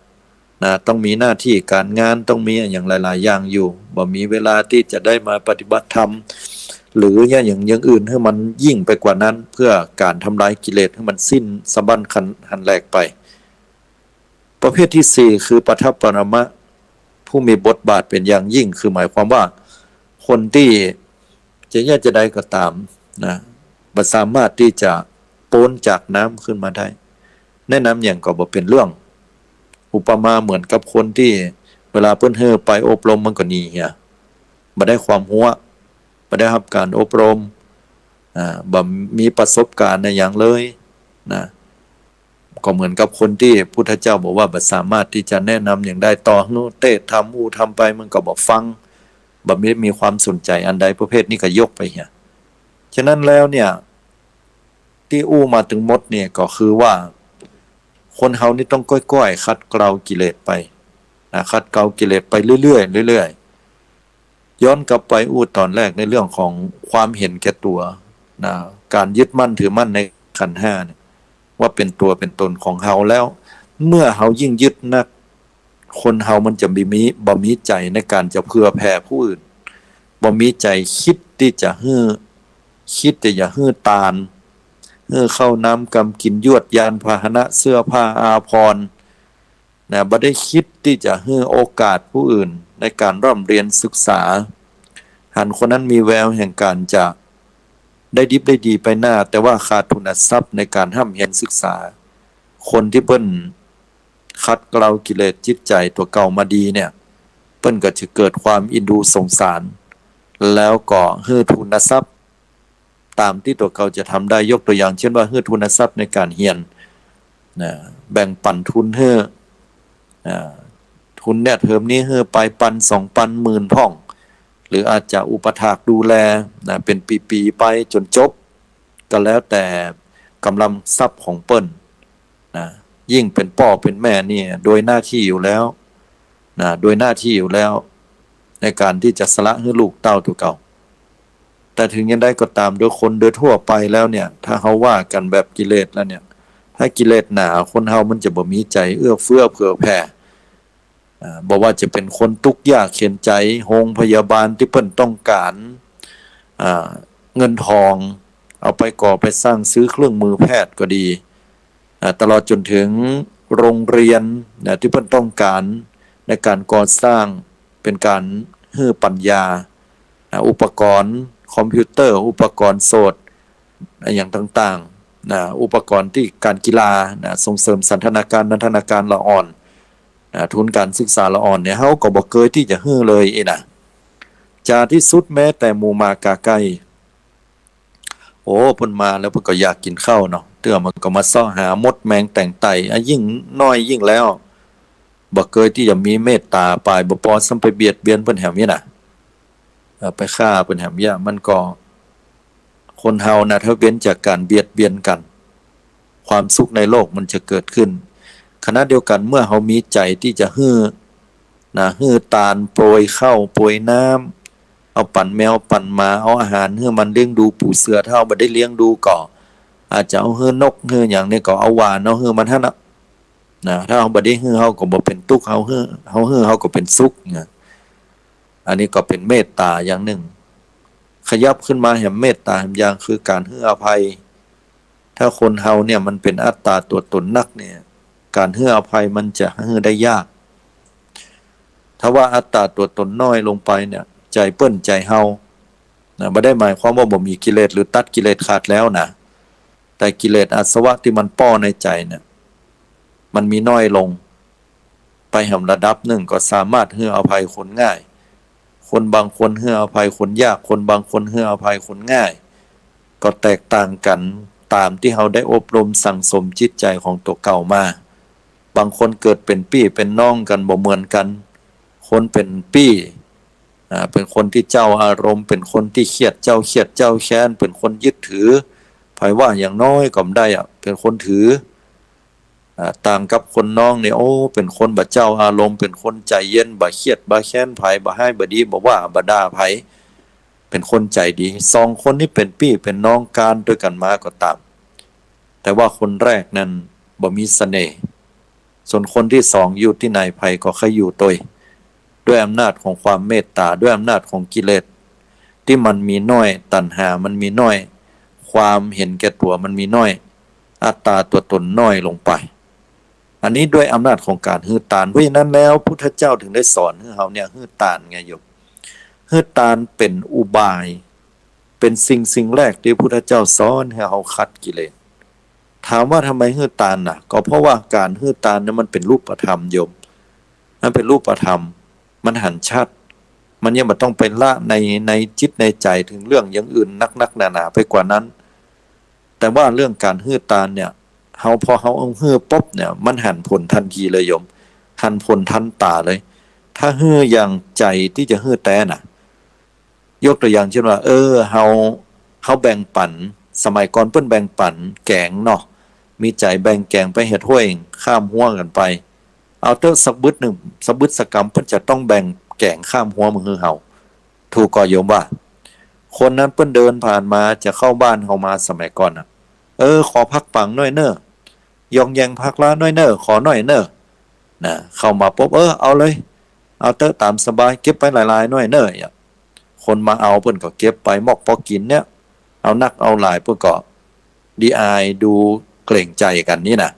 นะ ต้องมีหน้าตี้ก๋านงาน ต้องมีอะหยังหลายๆ อย่างอยู่ บ่มีเวลาตี้จะได้มาปฏิบัติธรรม หรืออย่าง อย่าง อย่างอื่นหื้อมันยิ่งไปกว่านั้น เพื่อก๋านทำลายกิเลสหื้อมันสิ้นสะบั้นคันหันแหลกไป ประเภทตี้สี่ คือปัทภปรมะ ผู้มีบทบาทเป๋นอย่างยิ่ง คือหมายความว่า คนตี้จะเยียะจาใดก็ต๋ามนะ บ่สามารถตี้จะป๊นจากน้ำขึ้นมาได้ แนะนำหยังก็บ่เป๋นเรื่อง อุปมาเหมือนกับคนตี้เวลาเปิ้นหื้อไปอบรมมันก็หนีเหีย บ่ได้ความฮู้ บ่ได้ฮับก๋านอบรม อ่า บ่มีประสบการณ์อะหยังเลยนะ ก็เหมือนกับคนตี้พุทธเจ้าบอกว่าบ่สามารถตี้จะแนะนำหยังได้ ต่อหื้อเตสน์ธรรม อู้ธรรมไปมันก็บ่ฟัง บ่มี มีความสนใจ๋อันใด ประเภทนี้ก็ยกไปเหีย ฉะนั้นแล้วเนี่ย ตี้อู้มาตึงหมดเนี่ยก็คือว่า คนเฮานี่ต้องก้อยๆ ขัดเกลากิเลสไปนะ ขัดเกลากิเลสไปเรื่อยๆ เรื่อยๆ ย้อนกลับไปอู้ต๋อนแรกในเรื่องของความเห็นแก่ตั๋วนะ ก๋านยึดมั่นถือมั่นในขันธ์ห้าเนี่ย ว่าเป๋นตั๋วเป๋นต๋นของเฮาแล้ว เมื่อเฮายิ่งยึดนัก คนเฮามันจะบ่มี บ่มีใจ๋ในก๋านจะเผื่อแผ่ผู้อื่น บ่มีใจ๋คิดตี้จะหื้อ คิดตี้จะหื้อตาน หื้อข้าวน้ำกำกิ๋น ยวดยานพาหนะ เสื้อผ้าอาภรณ์ นะ บ่ได้คิดตี้จะหื้อโอกาสผู้อื่นในก๋านร่ำเรียนศึกษา หันคนนั้นมีแววแห่งก๋านจะได้ดิบได้ดีไปหน้า แต่ว่าขาดทุนทรัพย์ในก๋านฮ่ำเฮียนศึกษา คนตี้เปิ้นขัดเกลากิเลสจิตใจ๋ตั๋วเก่ามาดีเนี่ย เปิ้นก็จะเกิดความเอ็นดูสงสาร แล้วก็หื้อทุนทรัพย์ ต๋ามตี้ตั๋วเก่าจะทำได้ ยกตั๋วอย่างเช่นว่า หื้อทุนทรัพย์ในก๋านเฮียนนะ แบ่งปั๋นทุนหื้อ อ่า ทุนเนี่ยเทอมนี้หื้อไปปันสองปันหมื่นพ่อง หรืออาจจะอุปถากดูแลนะ เป๋นปีๆ ไปจ๋นจบ ก็แล้วแต่ก๋ำลังทรัพย์ของเปิ้นนะ ยิ่งเป๋นป้อเป๋นแม่นี่โดยหน้าตี้อยู่แล้วนะ โดยหน้าตี้อยู่แล้ว ในก๋านตี้จะสละหื้อลูกเต้าตั๋วเก่า แต่เถิงอย่างใดก็ต๋าม โดยคนโดยทั่วไปแล้วเนี่ย ถ้าเฮาว่ากั๋นแบบกิเลสแล้วเนี่ย ถ้ากิเลสหนา คนเฮามันจะบ่มีใจ๋เอื้อเฟื้อเผื่อแผ่ อ่า บ่ว่าจะเป๋นคนตุ๊กยากเข็ญใจ๋ โฮงพยาบาลตี้เปิ้นต้องก๋าน อ่า เงินทอง เอาไปก่อไปสร้าง ซื้อเครื่องมือแพทย์ก็ดี อ่า ตลอดจ๋นเถิง โรงเรียนนะ ตี้เปิ้นต้องก๋านในก๋านก่อสร้าง เป๋นก๋านหื้อปัญญานะ อุปกรณ์คอมพิวเตอร์ อุปกรณ์โสต อะหยังต่างๆ นะ อุปกรณ์ตี้ก๋านกีฬานะ ส่งเสริมสันทนาการ นันทนาการละอ่อนนะ ทุนก๋านศึกษาละอ่อนเนี่ย เฮาก็บ่เกยตี้จะหื้อเลยอี้นะ จาตี้สุดแม้แต่หมู่หมากาไก่ โอ้ เปิ้นมาแล้วเปิ้นก็อยากกิ๋นข้าวเนาะ เตื้อมันก็มาเซาะหามดแมงแต๋งไต่ อะยิ่งน้อยยิ่งแล้ว บ่เกยตี้จะมีเมตต๋าไป บ่ปอซ้ำไปเบียดเบียนเปิ้นแหมอี้นะ เอ่อ ไปฆ่าเปิ้นแหมอี้ มันก็ คนเฮานะ ถ้าเว้นจากก๋านเบียดเบียนกั๋น ความสุขในโลกมันจะเกิดขึ้น ขณะเดียวกั๋นเมื่อเฮามีใจ๋ตี้จะหื้อนะ หื้อตาน โปรยข้าว โปรยน้ำ เอาปั๋นแมวปั๋นหมา เอาอาหารหื้อมัน เลี้ยงดูปู๋เสือ ถ้าเฮาบ่ได้เลี้ยงดูก็ อาจจะเอาหื้อนกหื้อหยังเนี่ยก็เอาหว่านเอาหื้อมันหั้นนะ นะ ถ้าเฮาบ่ได้หื้อ เฮาก็บ่เป๋นตุ๊กข์ เฮาหื้อ เฮาหื้อ เฮาก็เป๋นสุขนะ อันนี้ก็เป๋นเมตต๋าอย่างนึ่ง ขยับขึ้นมาแหมเมตต๋าแหมอย่าง คือก๋านหื้ออภัย ถ้าคนเฮาเนี่ยมันเป๋นอัตตาตั๋วต๋นนักเนี่ย ก๋านหื้ออภัยมันจะหื้อได้ยาก ถ้าว่าอัตตาตั๋วต๋นน้อยลงไปเนี่ย ใจ๋เปิ้นใจ๋เฮานะ บ่ได้หมายความว่าบ่มีกิเลสหรือตัดกิเลสขาดแล้วนะ แต่กิเลสอาสวะตี้มันป้อในใจ๋เนี่ย มันมีน้อยลง ไปแหมระดับนึ่งก็สามารถหื้ออภัยคนง่าย คนบางคนหื้ออภัยคนยาก คนบางคนหื้ออภัยคนง่าย ก็แตกต่างกั๋นต๋ามตี้เฮาได้อบรมสั่งสมจิตใจ๋ของตั๋วเก่ามา บางคนเกิดเป๋นปี้เป๋นน้องกั๋นบ่เหมือนกั๋น คนเป๋นปี้ อ่า เป๋นคนตี้เจ้าอารมณ์ เป๋นคนตี้เครียด เจ้าเครียดเจ้าแค้น เป๋นคนยึดถือ ใผว่าอย่างน้อยก็บ่ได้อะ เป๋นคนถือ อ่า ต่างกับคนน้องเนี่ย โอ้ เป๋นคนบ่เจ้าอารมณ์ เป๋นคนใจ๋เย็น บ่เครียดบ่แค้นใผ บ่ฮ้ายบ่ดี บ่ว่าบ่ด่าใผ เป๋นคนใจ๋ดี สองคนนี้เป๋นปี้เป๋นน้อง ก๋านตวยกั๋นมาก็ต๋าม แต่ว่าคนแรกนั้นบ่มีเสน่ห์ ส่วนคนตี้สองอยู่ตี้ไหนใผก็ใค่อยู่ตวย ด้วยอำนาจของความเมตต๋า ด้วยอำนาจของกิเลสตี้มันมีน้อย ตัณหามันมีน้อย ความเห็นแก่ตั๋วมันมีน้อย อัตตาตั๋วต๋นน้อยลงไป อันนี้ด้วยอำนาจของก๋านหื้อตาน เพราะฉะนั้นแล้วพุทธเจ้าถึงได้สอนหื้อเฮาเนี่ยหื้อตานไงโยม หื้อตานเป๋นอุบาย เป๋นสิ่งสิ่งแรกตี้พุทธเจ้าสอนหื้อเฮาขัดกิเลส ถามว่าทำไมหื้อตานน่ะ ก็เพราะว่าก๋านหื้อตานเนี่ยมันเป๋นรูปธรรมโยม มันเป๋นรูปธรรม มันหันชัด มันยังบ่ต้องไปละใน ในจิตในใจ๋เถิงเรื่องอย่างอื่นนักๆ หนาๆ ไปกว่านั้น แต่ว่าเรื่องก๋านหื้อตานเนี่ย เฮา พอเฮาเอาหื้อปุ๊บเนี่ย มันหันผลตันทีเลยโยม หันผลตันต๋าเลย ถ้าหื้ออย่างใจ๋ตี้จะหื้อแต๊น่ะ ยกตั๋วอย่างเจ้นว่า เออ เฮา เฮาแบ่งปั๋น สมัยก่อนเปิ้นแบ่งปั๋นแก๋งเนาะ มีใจ๋แบ่งแก๋งไปเฮ็ดห้วยข้ามฮั้วกั๋นไป เอาเต๊อะสักบึดนึ่ง สักบึดสักกำ เปิ้นจะต้องแบ่งแก๋งข้ามฮั้วมาหื้อเฮา ถูกก่อโยมว่า คนนั้นเปิ้นเดินผ่านมาจะเข้าบ้านเฮามาสมัยก่อนน่ะ เออ ขอผักปังหน้อยเน่อ ยองแยงผักละหน้อยเน่อ ขอหน้อยเน่อ นะ เข้ามาปุ๊บ เออ เอาเลย เอาเต๊อะต๋ามสบาย เก็บไปหลายๆ หน้อยเน่อ คนมาเอาเปิ้นก็เก็บไป มอกปอกิ๋นเนี่ย เอานักเอาหลายเปิ้นก็ดีอาย ดูเกรงใจ๋กั๋นนี่น่ะ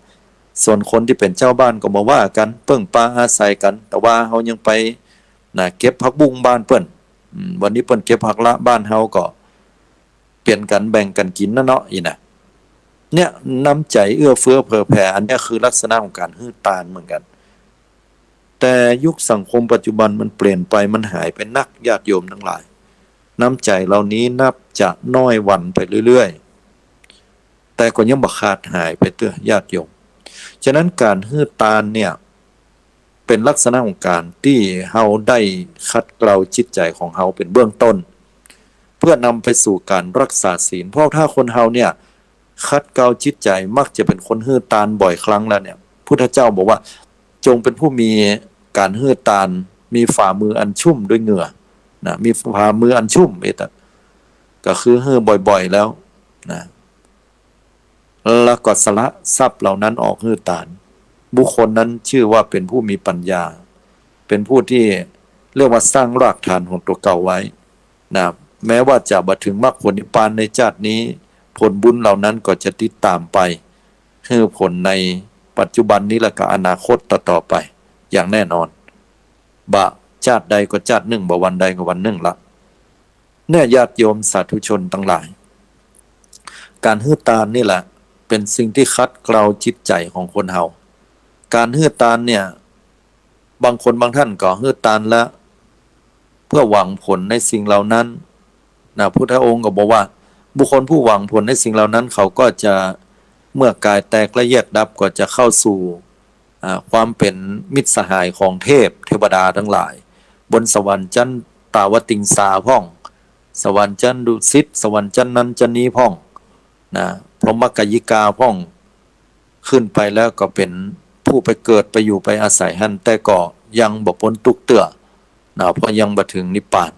ส่วนคนตี้เป๋นเจ้าบ้านก็บ่ว่ากั๋น เปิ้งปาอาศัยกั๋น แต่ว่าเฮายังไป นะ เก็บผักบุ้งบ้านเปิ้น อืม วันนี้เปิ้นเก็บผักละบ้านเฮาก็ เปลี่ยนกั๋นแบ่งกั๋นกิ๋นน่ะเนาะ อี้น่ะ เนี่ย น้ำใจ๋เอื้อเฟื้อเผื่อแผ่ อันเนี้ยคือลักษณะของก๋านหื้อตานเหมือนกั๋น แต่ยุคสังคมปัจจุบันมันเปลี่ยนไป มันหายไปนัก ญาติโยมตังหลาย น้ำใจ๋เหล่านี้นับจะน้อยวันไปเรื่อยๆ แต่ก็ยังบ่ขาดหายไปเตื้อ ญาติโยม ฉะนั้นก๋านหื้อตานเนี่ย เป๋นลักษณะของก๋านตี้เฮาได้ขัดเกลาจิตใจ๋ของเฮาเป๋นเบื้องต้น เพื่อนำไปสู่ก๋านรักษาศีล เพราะถ้าคนเฮาเนี่ย ขัดเกลาจิตใจ๋ มักจะเป๋นคนหื้อตานบ่อยครั้งแล้วเนี่ย พุทธเจ้าบอกว่า จงเป็นผู้มีก๋านหื้อตาน มีฝ่ามืออันชุ่มด้วยเหงื่อ นะ มีฝ่ามืออันชุ่ม เอตะ ก็คือหื้อบ่อยๆ แล้ว นะ แล้วก็สละทรัพย์เหล่านั้นออกหื้อตาน บุคคลนั้นชื่อว่าเป็นผู้มีปัญญา เป็นผู้ที่เรียกว่าสร้างรากฐานของตั๋วเก่าไว้ นะ แม้ว่าจะบ่ถึงมรรคผลนิพพานในจาตินี้ ผลบุญเหล่านั้นก็จะติดต๋ามไป หื้อผลใน ปัจจุบันนี้และก็อนาคตต่อๆ ไป อย่างแน่นอน บ่าจาติใดก็จาตินึ่ง บ่าวันใดก็วันนึ่งละ เนี่ย ญาติโยมสาธุชนตังหลาย ก๋านหื้อตานนี่แหละ เป๋นสิ่งตี้ขัดเกลาจิตใจ๋ของคนเฮา ก๋านหื้อตานเนี่ย บางคนบางท่านก็หื้อตานละ เพื่อหวังผลในสิ่งเหล่านั้น นะ พุทธองค์ก็บอกว่า บุคคลผู้หวังผลในสิ่งเหล่านั้น เขาก็จะ เมื่อกายแตกและแยกดับ ก็จะเข้าสู่ อ่า ความเป๋นมิตรสหายของเทพ เทวดาตังหลาย บนสวรรค์จั๊นตาวติงสาพ่อง สวรรค์จั๊นดุสิต สวรรค์จั๊นนั้นจั๊นนี้พ่อง นะ พรหมกัยญิกาพ่อง ขึ้นไปแล้วก็เป๋นผู้ไปเกิดไปอยู่ไปอาศัยหั้น แต่ก็ยังบ่ป๊นตุ๊กข์เตื้อ นะ เพราะยังบ่เถิงนิพพาน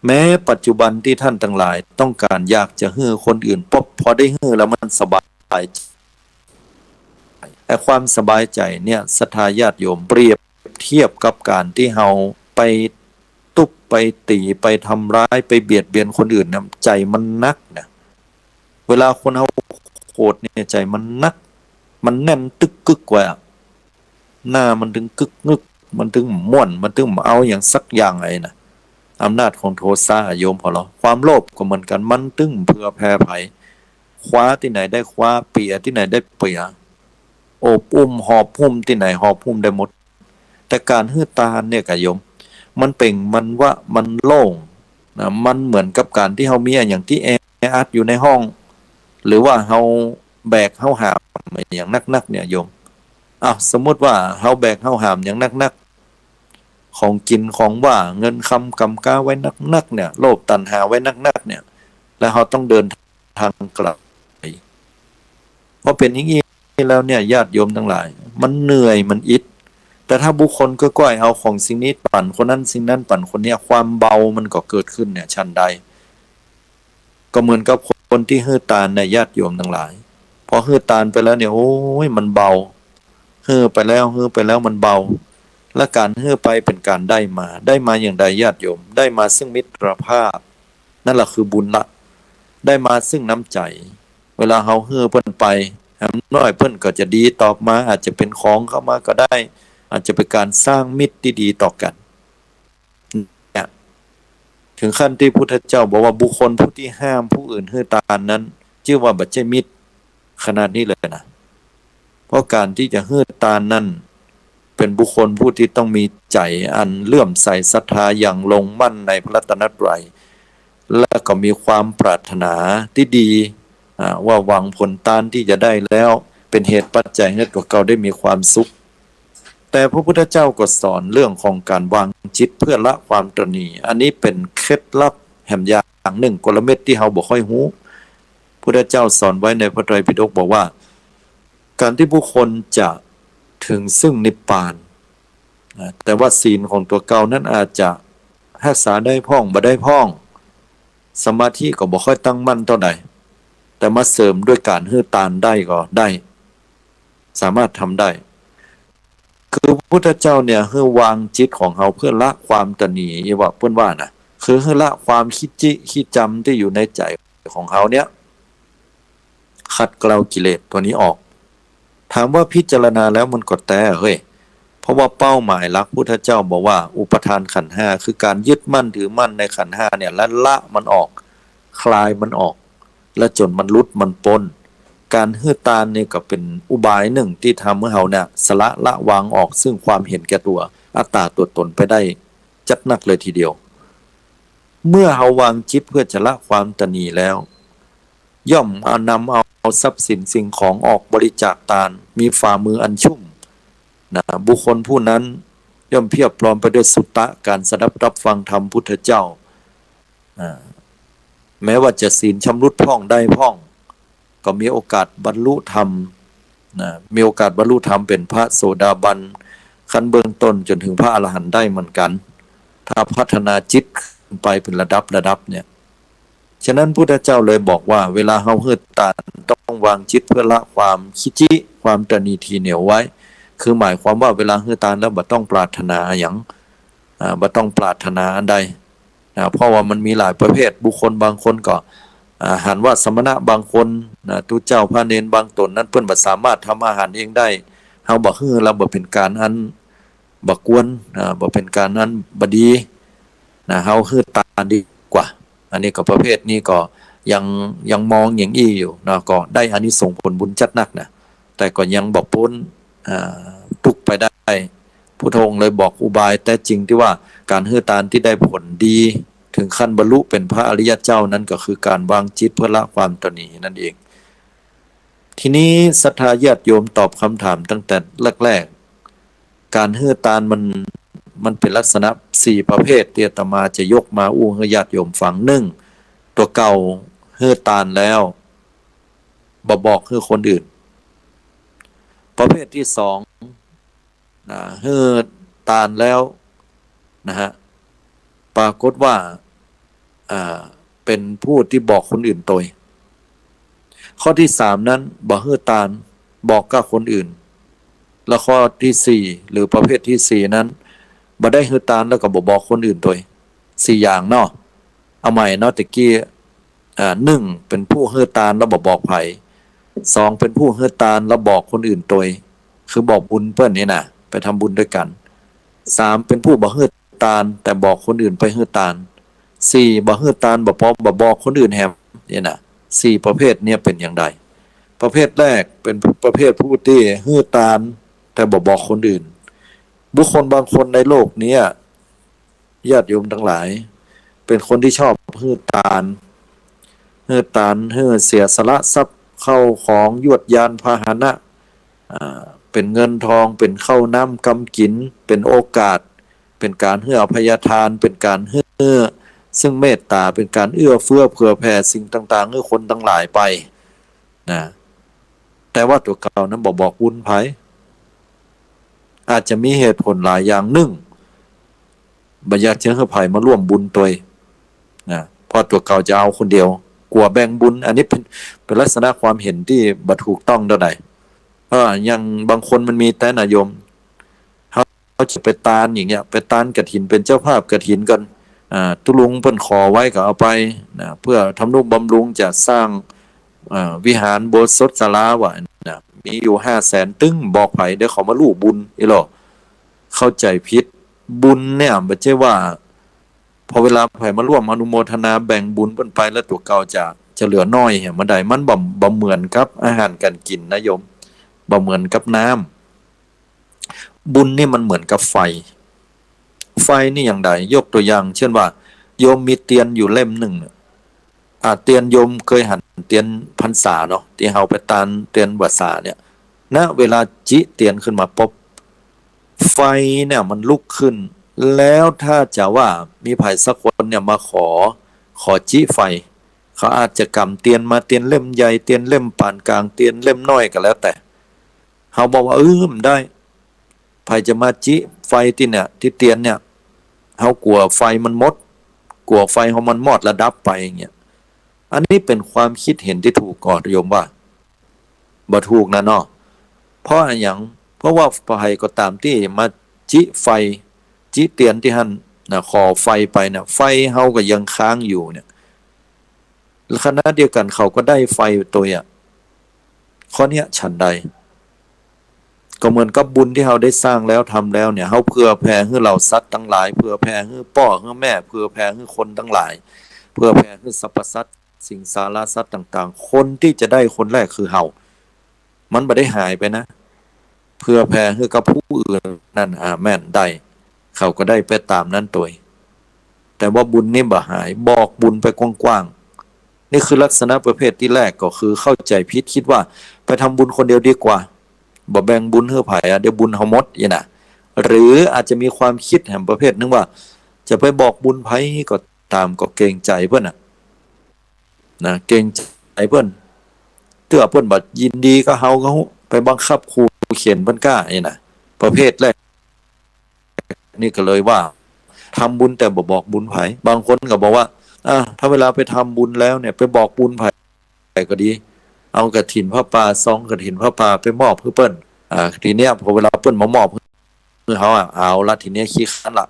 แม้ปัจจุบันตี้ท่านตังหลายต้องก๋านอยากจะหื้อคนอื่น ปบ พอได้หื้อแล้วมันสบาย ไอ้ความสบายใจ๋เนี่ย ศรัทธาญาติโยม เปรียบเทียบกับก๋านตี้เฮาไปตุ๊บ ไปตี๋ ไปทำร้าย ไปเบียดเบียนคนอื่นนะ ใจ๋มันหนักนะ เวลาคนเฮาโขดเนี่ย ใจ๋มันหนัก มันแน่นตึกกึกไว้อะ หน้ามันตึงกึกงึก มันตึงม่วน มันตึงเอาอย่างสักอย่างไอ้นะ อำนาจของโทสะอะโยมพ่อหลอ ความโลภก็เหมือนกั๋น มันตึงเผื่อแผ่ใผ คว้าตี้ไหนได้คว้า เปียตี้ไหนได้เปีย โอบอุ้มหอบหุ้มตี้ไหนหอบหุ้มได้หมด แต่ก๋านหื้อตานเนี่ยก่ะโยม มันเป่ง มันว่า มันโล่งนะ มันเหมือนกับก๋านตี้เฮามีอะหยังตี้แออัดอยู่ในห้อง หรือว่าเฮาแบกเฮาหามอะหยังหนักๆ เนี่ยโยม อ้าว สมมุติว่าเฮาแบกเฮาหามอะหยังหนักๆ ของกิ๋นของหว้า เงินคำก๋ำก๊าไว้หนักๆ เนี่ย โลภตัณหาไว้หนักๆ เนี่ย แล้วเฮาต้องเดินทางไก๋ พอเป๋นอย่างอี้แล้วเนี่ย ญาติโยมตังหลาย มันเหนื่อย มันอิด แต่ถ้าบุคคลก้อยๆ เอาของสิ่งนี้ปั๋นคนนั้น สิ่งนั้นปั๋นคนเนี้ย ความเบามันก็เกิดขึ้นเนี่ย ฉันใด ก็เหมือนกับคนตี้หื้อตานเนี่ย ญาติโยมตังหลาย พอหื้อตานไปแล้วเนี่ย โอ้ย มันเบา หื้อไปแล้ว หื้อไปแล้วมันเบา และก๋านหื้อไปเป๋นก๋านได้มา ได้มาอย่างใดญาติโยม ได้มาซึ่งมิตรภาพ นั่นแหละคือบุญละ ได้มาซึ่งน้ำใจ๋ เวลาเฮาหื้อเปิ้นไป อย่างน้อยเปิ้นก็จะดีตอบมา อาจจะเป๋นของเข้ามาก็ได้ อาจจะเป๋นก๋านสร้างมิตรตี้ดีต่อกั๋น เนี่ย ถึงขั้นตี้พุทธเจ้าบอกว่าบุคคลผู้ตี้ห้ามผู้อื่นหื้อตานนั้น จื้อว่าบ่ใจ้มิตร ขนาดนี้เลยนะ เพราะก๋านตี้จะหื้อตานนั้น เป๋นบุคคลผู้ตี้ต้องมีใจ๋อันเลื่อมใสศรัทธาอย่างลงมั่นในพระรัตนตรัย และก็มีความปรารถนาตี้ดี อ่า ว่าหวังผลตานตี้จะได้แล้ว เป๋นเหตุปัจจัยหื้อตั๋วเก่าได้มีความสุข แต่พระพุทธเจ้าก็สอนเรื่องของก๋านวางจิตเพื่อละความตระหนี่ อันนี้เป๋นเคล็ดลับแหมอย่างนึ่ง กลเม็ดตี้เฮาบ่ค่อยฮู้ พุทธเจ้าสอนไว้ในพระไตรปิฎกบอกว่า ก๋านตี้บุคคลจะเถิงซึ่งนิพพาน นะ แต่ว่าศีลของตั๋วเก่านั้นอาจจะฮักษาได้พ่อง บ่ได้พ่อง สมาธิก็บ่ค่อยตั้งมั่นเต้าใด แต่มาเสริมด้วยก๋านหื้อตานได้ก็ได้ สามารถทำได้ คือพระพุทธเจ้าเนี่ยหื้อวางจิตของเฮาเพื่อละความตระหนี่ อี่ว่าเปิ้นว่านะ คือหื้อละความขี้จิขี้จ๋ำตี้อยู่ในใจ๋ของเฮาเนี่ย ขัดเกลากิเลสตั๋วนี้ออก ถามว่าพิจารณาแล้วมันก็แต๊เฮ้ย เพราะว่าเป้าหมายหลักพุทธเจ้าบอกว่า อุปาทานขันธ์ห้า คือก๋านยึดมั่นถือมั่นในขันธ์ห้าเนี่ย และละมันออก คลายมันออก และจ๋นมันหลุดมันป๊น ก๋านหื้อตานนี่ก็เป๋นอุบายนึ่งตี้ทำหื้อเฮาเนี่ยสละละวางออกซึ่งความเห็นแก่ตั๋ว อัตตาตั๋วต๋นไปได้จัดนักเลยทีเดียว เมื่อเฮาวางจิตเพื่อจะละความตระหนี่แล้ว ย่อมเอานำเอาทรัพย์สินสิ่งของออกบริจาคตาน มีฝ่ามืออันชุ่ม นะ บุคคลผู้นั้นย่อมเพียบพร้อมไปด้วยสุตตะ ก๋านสดับรับฟังธรรมพุทธเจ้า อ่า แม้ว่าจะศีลชำรุดพ่องได้พ่อง ก็มีโอกาสบรรลุธรรม นะ มีโอกาสบรรลุธรรมเป๋นพระโสดาบันขั้นเบื้องต้นจ๋นเถิงพระอรหันต์ได้เหมือนกั๋น ถ้าพัฒนาจิตขึ้นไปเป๋นระดับระดับเนี่ย ฉะนั้นพุทธเจ้าเลยบอกว่า เวลาเฮาหื้อตานต้องวางจิตเพื่อละความขี้จิ ความตระหนี่ถี่เหนี่ยวไว้ คือหมายความว่าเวลาหื้อตานแล้วบ่ต้องปรารถนาอะหยัง อ่า บ่ต้องปรารถนาอันใด นะ เพราะว่ามันมีหลายประเภท บุคคลบางคนก็ อ่า หันว่าสมณะบางคนนะ ตุ๊เจ้าพระเณรบางต๋นนั้น เปิ้นบ่สามารถทำอาหารเองได้ เฮาบ่หื้อแล้วบ่เป๋นก๋านอันบ่ควร อ่า บ่เป๋นก๋านอันบ่ดีนะ เฮาหื้อตานดีกว่า อันนี้ก็ประเภทนี้ก็ยัง ยังมองอย่างอี้อยู่นะ ก็ได้อานิสงส์ผลบุญจัดนักนะ แต่ก็ยังบ่ป๊น อ่า ตุ๊กข์ไปได้ พุทธองค์เลยบอกอุบายแต๊จริงตี้ว่าก๋านหื้อตานตี้ได้ผลดี เถิงขั้นบรรลุเป๋นพระอริยะเจ้านั้นก็คือก๋านวางจิตเพื่อละความตระหนี่นั่นเอง ทีนี้ศรัทธาญาติโยมตอบกำถามตั้งแต่แรกๆ ก๋านหื้อตานมัน มันเป๋นลักษณะสี่ประเภทตี้อาตมาจะยกมาอู้หื้อญาติโยมฟัง นึ่ง ตั๋วเก่าหื้อตานแล้ว บ่บอกหื้อคนอื่น ประเภทตี้สอง นะ หื้อตานแล้วนะฮะ ปรากฏว่า อ่า เป๋นผู้ตี้บอกคนอื่นตวย ข้อตี้สามนั้น บ่หื้อตาน บอกก้าคนอื่น แล้วข้อตี้สี่ หรือประเภทตี้สี่นั้น บ่ได้หื้อตานแล้วก็บ่บอกคนอื่นตวย สี่อย่างเนาะ เอาใหม่เนาะ ตะกี้ อ่า นึ่ง เป๋นผู้หื้อตานแล้วบ่บอกใผ สอง เป๋นผู้หื้อตานแล้วบอกคนอื่นตวย คือบอกบุญเปิ้นนี่นะ ไปทำบุญด้วยกั๋น สาม เป๋นผู้บ่หื้อตาน แต่บอกคนอื่นไปหื้อตาน สี่ บ่หื้อตาน บ่ปอ บ่บอกคนอื่นแหม นี่นะ สี่ประเภทเนี่ยเป๋นอย่างใด ประเภทแรกเป๋นประเภทผู้ตี้หื้อตาน แต่บ่บอกคนอื่น บุคคลบางคนในโลกเนี้ย ญาติโยมตังหลาย เป๋นคนตี้ชอบหื้อตาน หื้อตาน หื้อเสียสละทรัพย์เข้าของยวดยานพาหนะ อ่า เป๋นเงินทอง เป๋นข้าวน้ำกำกิ๋น เป๋นโอกาส เป๋นก๋านหื้ออภัยทาน เป๋นก๋านหื้อซึ่งเมตต๋า เป๋นก๋านเอื้อเฟื้อเผื่อแผ่สิ่งต่างๆ หื้อคนตังหลายไปนะ แต่ว่าตั๋วเก่านั้นบ่บอกบุญใผ อาจจะมีเหตุผลหลายอย่าง นึ่ง บ่อยากจะหื้อใผมาร่วมบุญตวยนะ เพราะตั๋วเก่าจะเอาคนเดียว กั๋วแบ่งบุญ อันนี้เป๋น เป๋นลักษณะความเห็นตี้บ่ถูกต้องเต้าใด เออ อย่างบางคนมันมีแต๊นะโยม เฮาจะไปตานอย่างเงี้ย ไปตานกฐิน เป๋นเจ้าภาพกฐินกั๋น อ่า ตุ๊ลุงเปิ้นขอไว้ก็เอาไปนะ เพื่อทำนุบำรุงจะสร้าง อ่า วิหาร อุโบสถ ศาลาว่านะ มีอยู่ห้าแสน ตึงบอกใผ เดี๋ยวเขามาลู่บุญอี้หรอ เข้าใจ๋ผิด บุญเนี่ยบ่ใจ้ว่า พอเวลาใผมาร่วมอนุโมทนาแบ่งบุญเปิ้นไปแล้วตั๋วเก่าจะ จะเหลือน้อยเหรอ บ่ได้ มันบ่ บ่เหมือนกับอาหารก๋านกิ๋นนะโยม บ่เหมือนกับน้ำ บุญนี่มันเหมือนกับไฟ ไฟนี่อย่างใด ยกตั๋วอย่าง เช่นว่า โยมมีเตียนอยู่เล่มนึ่งเนี่ย อ่า เตียนโยมเกยหันเตียนพรรษาเนาะ ตี้เฮาไปตานเตียนพรรษาเนี่ย ณ เวลาจิเตียนขึ้นมาปุ๊บ ไฟเนี่ยมันลุกขึ้น แล้วถ้าจะว่ามีใผสักคนเนี่ยมาขอ ขอจิไฟ เขาอาจจะก๋ำเตียนมา เตียนเล่มใหญ่ เตียนเล่มปานก๋าง เตียนเล่มน้อยก็แล้วแต่ เฮาบอกว่า เออ บ่ได้ ใผจะมาจิไฟตี้เนี่ย ตี้เตียนเนี่ย เฮากั๋วไฟมันหมด กั๋วไฟเฮามันมอดแล้วดับไปอย่างเงี้ย อันนี้เป๋นความคิดเห็นตี้ถูกก่อโยมว่า บ่ถูกนะเนาะ เพราะอะหยัง เพราะว่าใผก็ต๋ามตี้มาจิไฟ จิเตียนตี้หั้นนะ ขอไฟไปนะ ไฟเฮาก็ยังค้างอยู่เนี่ย ขณะเดียวกั๋นเขาก็ได้ไฟตวยอะ ข้อเนี้ยฉันใด ก็เหมือนกับบุญตี้เฮาได้สร้างแล้วทำแล้วเนี่ย เฮาเผื่อแผ่หื้อเหล่าสัตว์ตังหลาย เผื่อแผ่หื้อป้อหื้อแม่ เผื่อแผ่หื้อคนตังหลาย เผื่อแผ่หื้อสรรพสัตว์ สิงสารสัตว์ต่างๆ คนตี้จะได้คนแรกคือเฮา มันบ่ได้หายไปนะ เผื่อแผ่หื้อกับผู้อื่นนั่น อ่า แม่นได้ เขาก็ได้ไปต๋ามนั้นตวย แต่ว่าบุญนี่บ่หาย บอกบุญไปกว้างๆ นี่คือลักษณะประเภทตี้แรก ก็คือเข้าใจ๋ผิด คิดว่าไปทำบุญคนเดียวดีกว่า บ่แบ่งบุญหื้อใผอะ เดี๋ยวบุญเฮาหมดอี้นะ หรืออาจจะมีความคิดแหมประเภทนึ่งว่า จะไปบอกบุญใผก็ต๋ามก็เกรงใจ๋เปิ้นน่ะ นะ เกรงใจ๋เปิ้น เตื้อเปิ้นบ่ยินดีกับเฮาก็ไปบังคับขู่เข็ญเปิ้นก้าอี้นะ ประเภทแรก นี่ก็เลยว่า ทำบุญแต่บ่บอกบุญใผ บางคนก็บอกว่า อ่า ถ้าเวลาไปทำบุญแล้วเนี่ย ไปบอกบุญใผก็ดี เอากฐินผ้าป่า ซองกฐินผ้าป่าไปมอบหื้อเปิ้น อ่า ทีเนี้ย พอเวลาเปิ้นมามอบหื้อเฮาอะ เอาละ ทีเนี้ยขี้คร้านละ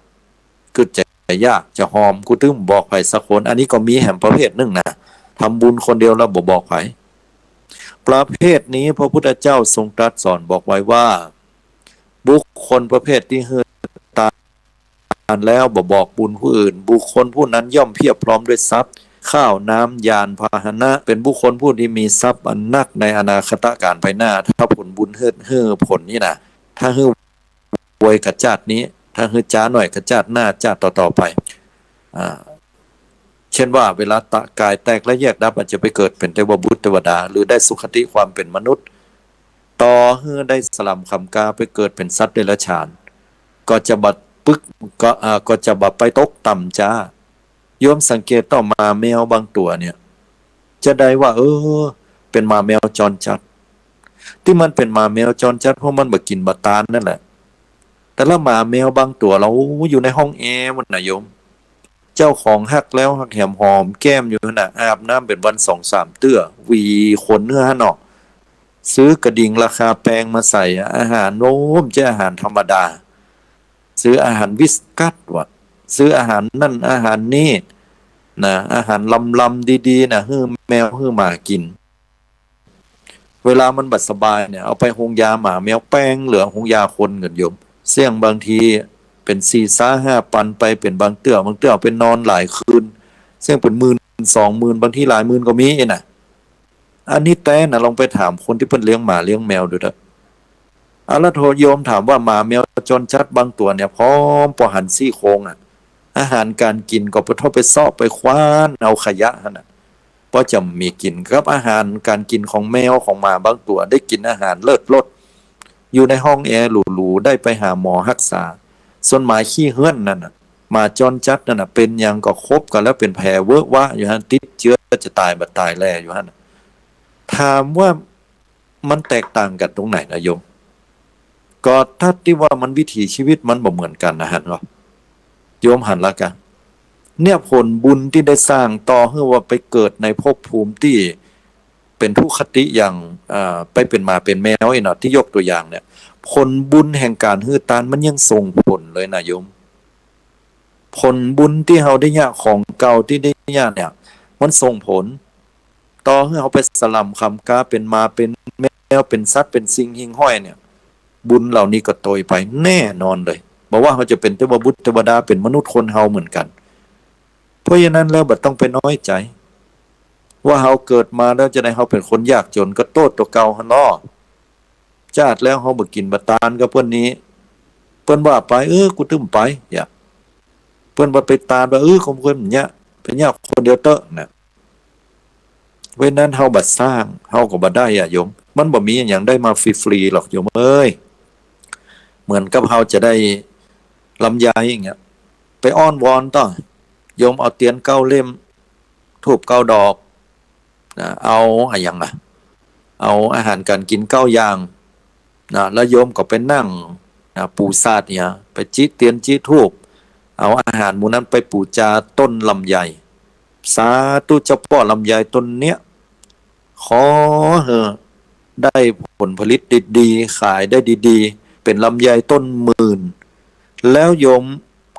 กึ๊ดจะยากจะหอม กูตึงบอกใผสักคน อันนี้ก็มีแหมประเภทนึ่งนะ ทำบุญคนเดียวแล้วบ่บอกใผ ประเภทนี้พระพุทธเจ้าทรงตรัสสอนบอกไว้ว่า บุคคลประเภทตี้หื้อตาน แล้วบ่บอกบุญผู้อื่น บุคคลผู้นั้นย่อมเพียบพร้อมด้วยทรัพย์ ข้าวน้ำยานพาหนะ เป็นบุคคลผู้ที่มีทรัพย์อันนักในอนาคตกาลภายหน้า ถ้าผลบุญหื้อ หื้อผลนี่นะ ถ้าหื้อไวกว่าจาตินี้ ถ้าหื้อจ๊าหน่อยกว่าจาติหน้า จาติต่อๆ ไป อ่า เช่นว่าเวลาตะ ก๋ายแตกและแยกดับ อาจจะไปเกิดเป๋นเตวบุตรเตวดา หรือได้สุคติความเป๋นมนุษย์ ต่อหื้อได้สล่ำขำกาไปเกิดเป๋นสัตว์เดรัจฉาน ก็จะบ่ปึก ก็ อ่า ก็จะบ่ไปตกต่ำจ๊า โยมสังเกตเต๊อะ หมาแมวบางตั๋วเนี่ย จะได้ว่า เออ เป๋นหมาแมวจรจัด ตี้มันเป๋นหมาแมวจรจัด เพราะมันบ่กิ๋นบ่ตานนั่นแหละ แต่ละหมาแมวบางตั๋วเฮาอยู่ในห้องแอร์มันนะโยม เจ้าของฮักแล้วฮักแหมหอมแก้มอยู่หั้นน่ะ อาบน้ำเป๋นวันสองสามเตื้อ หวีขนหื้อหั้นเนาะ ซื้อกระดิ่งราคาแปงมาใส่ อาหาร โอ้ บ่ใจ้อาหารธรรมดา ซื้ออาหารวิสกัสวะ ซื้ออาหารนั่นอาหารนี่นะ อาหารลำๆ ดีๆ นะ หื้อแมวหื้อหมากิ๋น เวลามันบ่สบายเนี่ย เอาไปโฮงยาหมาแมวแปงเหลือโฮงยาคนกั๋นโยม เสี้ยงบางทีเป๋นสี่ซาห้าปันไป เป๋นบางเตื้อ บางเตื้อเอาไปนอนหลายคืน เสี้ยงเป๋นหมื่นสองหมื่น บางทีหลายหมื่นก็มีนะ อันนี้แต๊นะ ลองไปถามคนตี้เปิ้นเลี้ยงหมาเลี้ยงแมวดูเต๊อะ เอาละโยมถามว่าหมาแมวจรจัดบางตั๋วเนี่ย พอปอหันซี่โครงอะ อาหารก๋านกิ๋นก็ปะเต๊อะ ไปเซาะไปคว้านเอาขยะหั้นน่ะ ปอจะมีกิ๋น กับอาหารก๋านกิ๋นของแมวของหมาบางตั๋ว ได้กิ๋นอาหารเลิศรส อยู่ในห้องแอร์หรูๆ ได้ไปหาหมอฮักษา ส่วนหมาขี้เฮื้อนนั่นน่ะ หมาจรจัดนั่นน่ะ เป๋นหยังก็คบกั๋นแล้วเป๋นแผลเวอะวะอยู่หั้น ติดเจื๊อจะต๋ายบ่าต๋ายแลอยู่หั้นน่ะ ถามว่ามันแตกต่างกั๋นตรงไหนนะโยม ก็ถ้าตี้ว่ามันวิถีชีวิตมันบ่เหมือนกั๋นนะ หันก่อ โยมหันละกั๋น เนี่ยผลบุญตี้ได้สร้างต่อหื้อว่าไปเกิดในภพภูมิตี้เป๋นทุคติอย่าง อ่า ไปเป๋นหมาเป๋นแมวอี้เนาะ ตี้ยกตั๋วอย่างเนี่ย ผลบุญแห่งก๋านหื้อตานมันยังส่งผลเลยนะโยม ผลบุญตี้เฮาได้เยียะ ของเก่าตี้ได้เยียะเนี่ย มันส่งผล ต่อหื้อเฮาไปสล่ำขำกาเป๋นหมาเป๋นแมวเป๋นสัตว์เป๋นสิ่งหิ่งห้อยเนี่ย บุญเหล่านี้ก็ตวยไปแน่นอนเลย บ่ว่าเฮาจะเป๋นเตวบุตรเตวดา เป๋นมนุษย์คนเฮาเหมือนกั๋น เพราะฉะนั้นแล้วบ่ต้องไปน้อยใจ๋ ว่าเฮาเกิดมาแล้วจะได้เฮาเป๋นคนยากจ๋น ก็โต้ษตั๋วเก่าหั้นเนาะ จาติแล้วเฮาบ่กิ๋นบ่ตานกับเปิ้นนี้ เปิ้นว่าไป เออ กูตึ้มไป อย่า เปิ้นว่าไปตานว่า เออ ของเปิ้นเนี่ย ไปเนี่ยคนเดียวเต๊อะนะ เว้นนั้นเฮาบ่สร้าง เฮาก็บ่ได้อะโยม มันบ่มีอะหยังได้มาฟรีๆ หรอกโยมเอ้ย เหมือนกับเฮาจะได้ลำไยอย่างเงี้ย ไปอ้อนวอนต่อ โยมเอาเตียนเก้าเล่ม ธูปเก้าดอก นะ เอาอะหยังล่ะ เอาอาหารก๋านกิ๋นเก้าอย่าง นะ แล้วโยมก็ไปนั่ง นะ ปู๋สาดเนี่ย ไปจิเตียนจิธูป เอาอาหารหมู่นั้นไปปู๋จาต้นลำไย สาธุเจ้าป้อลำไยต้นเนี้ย ขอหื้อได้ผลผลิตดีๆ ขายได้ดีๆ เป๋นลำไยต้นหมื่น แล้วโยม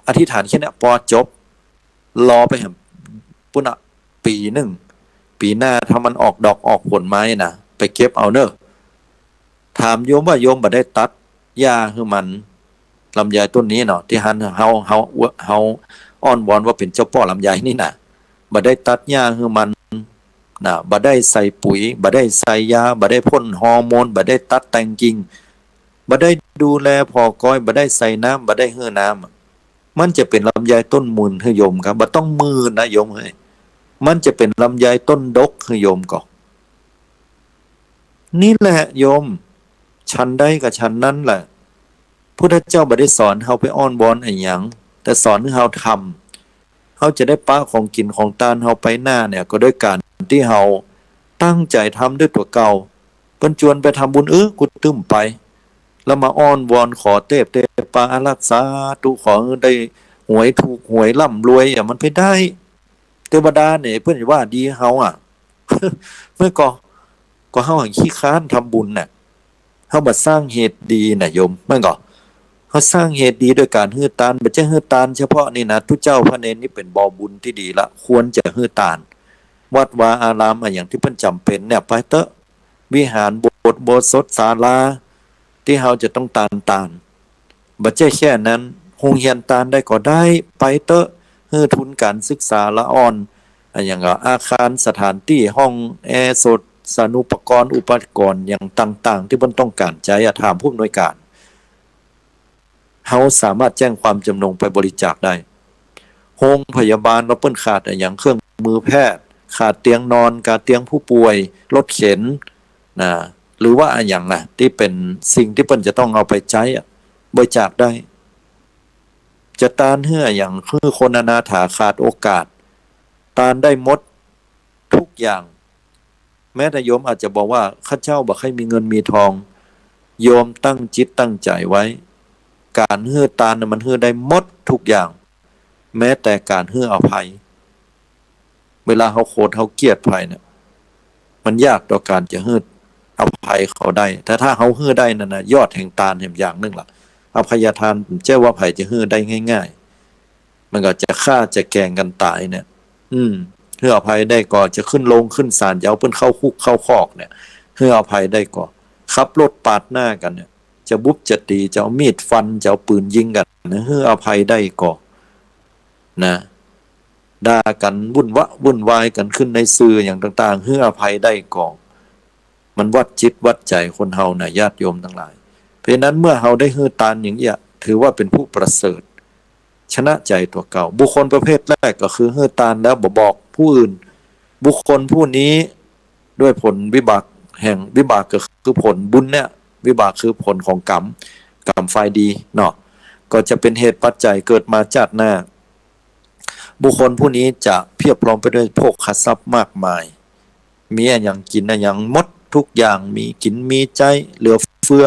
อธิษฐานแค่เนี้ย ปอจบ รอไปแหมปุ้นน่ะ ปี๋นึ่ง ปี๋หน้าถ้ามันออกดอกออกผลมานี่นะ ไปเก็บเอาเน่อ ถามโยมว่าโยมบ่ได้ตัดหญ้าหื้อมัน ลำไยต้นนี้เนาะ ตี้หั้นเฮา เฮา เฮาอ้อนวอนว่าเป๋นเจ้าป้อลำไยนี่นะ บ่ได้ตัดหญ้าหื้อมันนะ บ่ได้ใส่ปุ๋ย บ่ได้ใส่ยา บ่ได้พ่นฮอร์โมน บ่ได้ตัดแต่งกิ่ง บ่ได้ดูแลผ่อกอย บ่ได้ใส่น้ำ บ่ได้หื้อน้ำอะ มันจะเป๋นลำไยต้นหมื่นหื้อโยมครับ บ่ต้องหมื่นนะโยมเฮ้ย มันจะเป๋นลำไยต้นดกหื้อโยมก่อ นี่แหละโยม ฉันใดก็ฉันนั้นแหละ พุทธเจ้าบ่ได้สอนเฮาไปอ้อนวอนอะหยัง แต่สอนหื้อเฮาทำ เฮาจะได้ปะของกิ๋นของตานเฮาไปหน้าเนี่ย ก็ด้วยก๋านตี้เฮาตั้งใจ๋ทำด้วยตั๋วเก่า เปิ้นจวนไปทำบุญ เออ กูตึ้มไป แล้วมาอ้อนวอนขอเตพเตปาอารักษ์ สาธุ ขอหื้อได้หวยถูกหวยร่ำรวย อะ มันไปได้ เตวดาเนี่ยเปิ้นว่าดีเฮาอะ แม่นก่อ ก็เฮาหันขี้คร้านทำบุญน่ะ เฮาบ่สร้างเหตุดีน่ะโยม แม่นก่อ เฮาสร้างเหตุดีด้วยก๋านหื้อตาน บ่ใจ้หื้อตานเฉพาะนี่นะ ตุ๊เจ้าพระเณรนี่เป๋นบ่อบุญตี้ดีละ ควรจะหื้อตาน วัดวาอารามอะหยังตี้เปิ้นจ๋ำเป๋นเนี่ยไปเต๊อะ วิหาร โบสถ์ อุโบสถ ศาลา ตี้เฮาจะต้องตานตาน บ่ใจ้แค่นั้น โฮงเฮียนตานได้ก่อได้ ไปเต๊อะ หื้อทุนก๋านศึกษาละอ่อน อะหยังก็อาคาร สถานตี้ ห้องแอร์ โสตสานุปกรณ์ อุปกรณ์หยังต่างๆ ตี้เปิ้นต้องก๋านใจ๊อะ ถามผู้อำนวยก๋าน เฮาสามารถแจ้งความจ๋ำนงไปบริจาคได้ โฮงพยาบาลว่าเปิ้นขาดอะหยัง เครื่องมือแพทย์ ขาดเตียงนอน ขาดเตียงผู้ป่วย รถเข็น นะ หรือว่าอะหยังนะ ตี้เป๋นสิ่งตี้เปิ้นจะต้องเอาไปใจ๊อะ บริจาคได้ จะตานหื้ออะหยัง หื้อคนอนาถาขาดโอกาส ตานได้หมดทุกอย่าง แม้แต่โยมอาจจะบอกว่า ข้าเจ้าบ่ใค่มีเงินมีทอง โยมตั้งจิตตั้งใจ๋ไว้ ก๋านหื้อตานน่ะมันหื้อได้หมดทุกอย่าง แม้แต่ก๋านหื้ออภัย เวลาเฮาโขดเฮาเกลียดใผเนี่ย มันยากต่อก๋านจะหื้ออภัยเขาได้ แต่ถ้าเฮาหื้อได้นั่นนะ ยอดแห่งตานแหมอย่างนึ่งละ อภัยทาน บ่ใจ้ว่าใผจะหื้อได้ง่ายๆ มันก็จะฆ่าจะแก๋งกั๋นต๋ายเนี่ย อืม หื้ออภัยได้ก่อ จะขึ้นโรงขึ้นศาล จะเอาเปิ้นเข้าคุกเข้าคอกเนี่ย หื้ออภัยได้ก่อ ขับรถปาดหน้ากั๋นเนี่ย จะบุบจะตี๋ จะเอามีดฟัน จะเอาปืนยิงกั๋นนะ หื้ออภัยได้ก่อ นะ ด่ากั๋นวุ่นวะวุ่นวายกั๋นขึ้นในสื่อหยังต่างๆ หื้ออภัยได้ก่อ มันวัดจิตวัดใจ๋คนเฮานะ ญาติโยมตังหลาย เพราะฉะนั้นเมื่อเฮาได้หื้อตานอย่างเอี้ย ถือว่าเป๋นผู้ประเสริฐ ชนะใจ๋ตั๋วเก่า บุคคลประเภทแรกก็คือหื้อตานแล้วบ่บอกผู้อื่น บุคคลผู้นี้ด้วยผลวิบากแห่ง วิบากก็คือผล บุญเนี่ย วิบากคือผลของกรรม กรรมฝ่ายดีเนาะ ก็จะเป๋นเหตุปัจจัยเกิดมาจาติหน้า บุคคลผู้นี้จะเพียบพร้อมไปด้วยโภคทรัพย์มากมาย มีอะหยังกิ๋นอะหยังหมดทุกอย่าง มีกิ๋นมีใจ๊เหลือเฟือ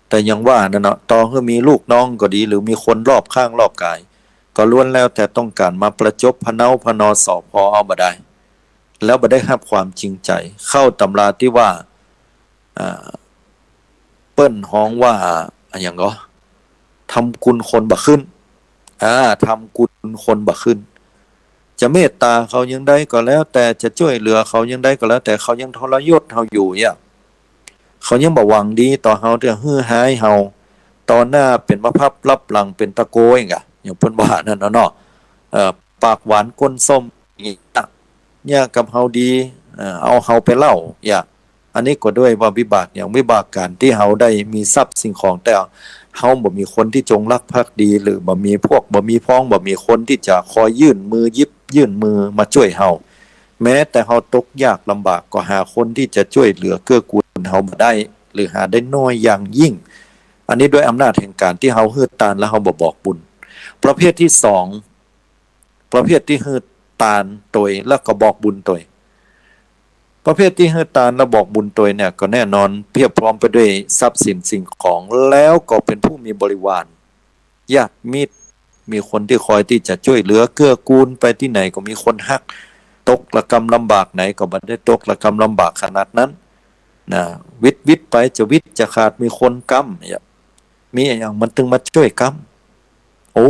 แต่อย่างว่านั่นเนาะ ต่อหื้อมีลูกน้องก็ดี หรือมีคนรอบข้างรอบก๋าย ก็ล้วนแล้วแต่ต้องก๋านมาประจบพะเนาพะนอสอพอเอาบ่ได้ แล้วบ่ได้ฮับความจริงใจ๋ เข้าต๋ำราตี้ว่า อ่า เปิ้นฮ้องว่าอะหยังก็ ทำกุณคนบ่ขึ้น อ่า ทำกุณคนบ่ขึ้น จะเมตต๋าเขาอย่างใดก็แล้วแต่ จะจ้วยเหลือเขาอย่างใดก็แล้วแต่ เขายังทรยศเฮาอยู่เนี่ย เขายังบ่หวังดีต่อเฮา เตื้อหื้อฮ้ายเฮา ต่อหน้าเป๋นมะพับ ลับหลังเป๋นตะโกอย่างกะ อย่างเปิ้นว่านั่นเนาะ เอ่อ ปากหวานก้นส้มอย่างเงี้ย เนี่ยกับเฮาดี เอ่อ เอาเฮาไปเล่า อย่าง อันนี้ก็ด้วยว่าวิบากอย่าง วิบากก๋านตี้เฮาได้มีทรัพย์สิ่งของ แต่เฮาบ่มีคนตี้จงรักภักดี หรือบ่มีพวก บ่มีพ้อง บ่มีคนตี้จะคอยยื่นมือหยิบ ยื่นมือมาจ้วยเฮา แม้แต่เฮาตกยากลำบากก็หาคนตี้จะจ้วยเหลือเกื้อกูลเฮาบ่ได้ หรือหาได้น้อยอย่างยิ่ง อันนี้ด้วยอำนาจแห่งก๋านตี้เฮาหื้อตานแล้วเฮาบ่บอกบุญ ประเภทตี้สอง ประเภทตี้หื้อตานตวยแล้วก็บอกบุญตวย ประเภทตี้หื้อตานแล้วบอกบุญตวยเนี่ย ก็แน่นอนเพียบพร้อมไปด้วยทรัพย์สินสิ่งของ แล้วก็เป๋นผู้มีบริวาร ญาติมิตร มีคนตี้คอยตี้จะจ้วยเหลือเกื้อกูล ไปตี้ไหนก็มีคนฮัก ตกระกำลำบากไหนก็บ่ได้ตกระกำลำบากขนาดนั้น นะ วิตวิตไปจะวิตจะขาด มีคนก๊ำเนี่ย มีอะหยังมันตึงมาจ้วยก๊ำ โอ้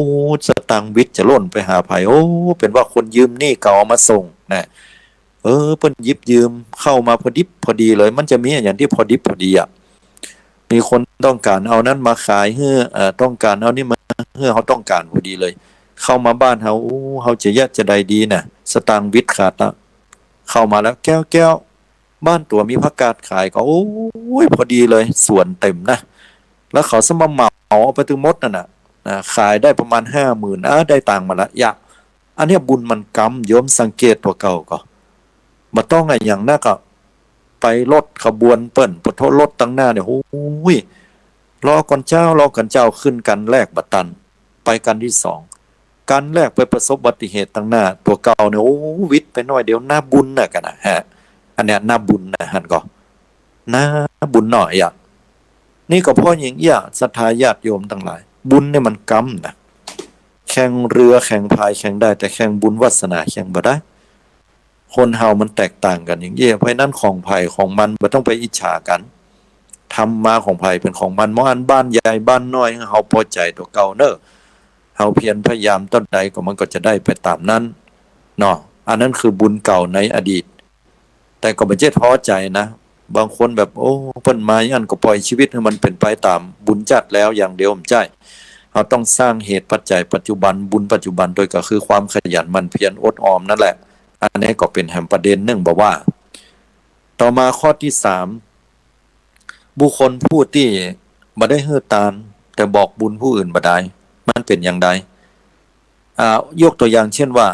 สตางค์วิตจะล่นไปหาใผ โอ้ เป๋นว่าคนยืมหนี้เก่าเอามาส่งนะ เออ เปิ้นหยิบยืมเข้ามาพอดิบพอดีเลย มันจะมีอะหยังตี้พอดิบพอดีอะ มีคนต้องก๋านเอานั้นมาขายหื้อ เอ่อ ต้องก๋านเอานี่มาหื้อ เฮาต้องก๋านพอดีเลย เข้ามาบ้านเฮา โอ้ เฮาจะเยียะจะใดดีนะ สตางค์วิตขาดละ เข้ามาแล้ว แก้ว แก้ว บ้านตั๋วมีผักกาดขายก็ โอ้ย พอดีเลย สวนเต๋มนะ แล้วเขาซ้ำมาเหมาเอาไปตึงหมดนั่นน่ะ นะ ขายได้ประมาณห้าหมื่น อ่ะ ได้ตังค์มาละ ยะ อันเนี้ยบุญมันก๊ำ โยมสังเกตตั๋วเก่าก็ บ่ต้องอะหยังนักอะ ไปรถขบวนเปิ้น ปะโถรถตังหน้าเนี่ย โอ้ย รอก่อนเจ้า รอก่อนเจ้า ขึ้นคันแรกบ่ตัน ไปคันตี้สอง คันแรกไปประสบอุบัติเหตุตังหน้า ตั๋วเก่าเนี่ย โอ้ วิดไปหน้อยเดียว นาบุญน่ะกั๋นนะฮะ อันเนี้ยนาบุญนะ หันก่อ นาบุญหน้อยอะ นี่ก็เพราะอย่างเอี้ย ศรัทธาญาติโยมตังหลาย บุญเนี่ยมันก๊ำนะ แข่งเรือแข่งพายแข่งได้ แต่แข่งบุญวาสนาแข่งบ่ได้ คนเฮามันแตกต่างกั๋นอย่างเอี้ย เพราะฉะนั้นของใผของมันบ่ต้องไปอิจฉากั๋น ธรรมะของใผเป๋นของมัน บ่อั้นบ้านใหญ่บ้านน้อย เฮาปอใจ๋ตั๋วเก่าเน่อ เฮาเพียรพยายามเต้าใดก็มันก็จะได้ไปต๋ามนั้นเนาะ อันนั้นคือบุญเก่าในอดีต แต่ก็บ่ใจ้ท้อใจ๋นะ บางคนแบบ โอ้ เปิ้นมาอย่างนั้นก็ป่อยชีวิตหื้อมันเป๋นไปต๋ามบุญจัดแล้วอย่างเดียว บ่ใจ้ เฮาต้องสร้างเหตุปัจจัยปัจจุบัน บุญปัจจุบันโดยก็คือความขยันหมั่นเพียรอดออมนั่นแหละ อันนี้ก็เป๋นแหมประเด็นนึ่งบ่ว่า ต่อมาข้อตี้สาม บุคคลผู้ตี้บ่ได้หื้อตาน แต่บอกบุญผู้อื่นบ่ดาย มันเป๋นอย่างใด อ่า ยกตั๋วอย่างเช่นว่า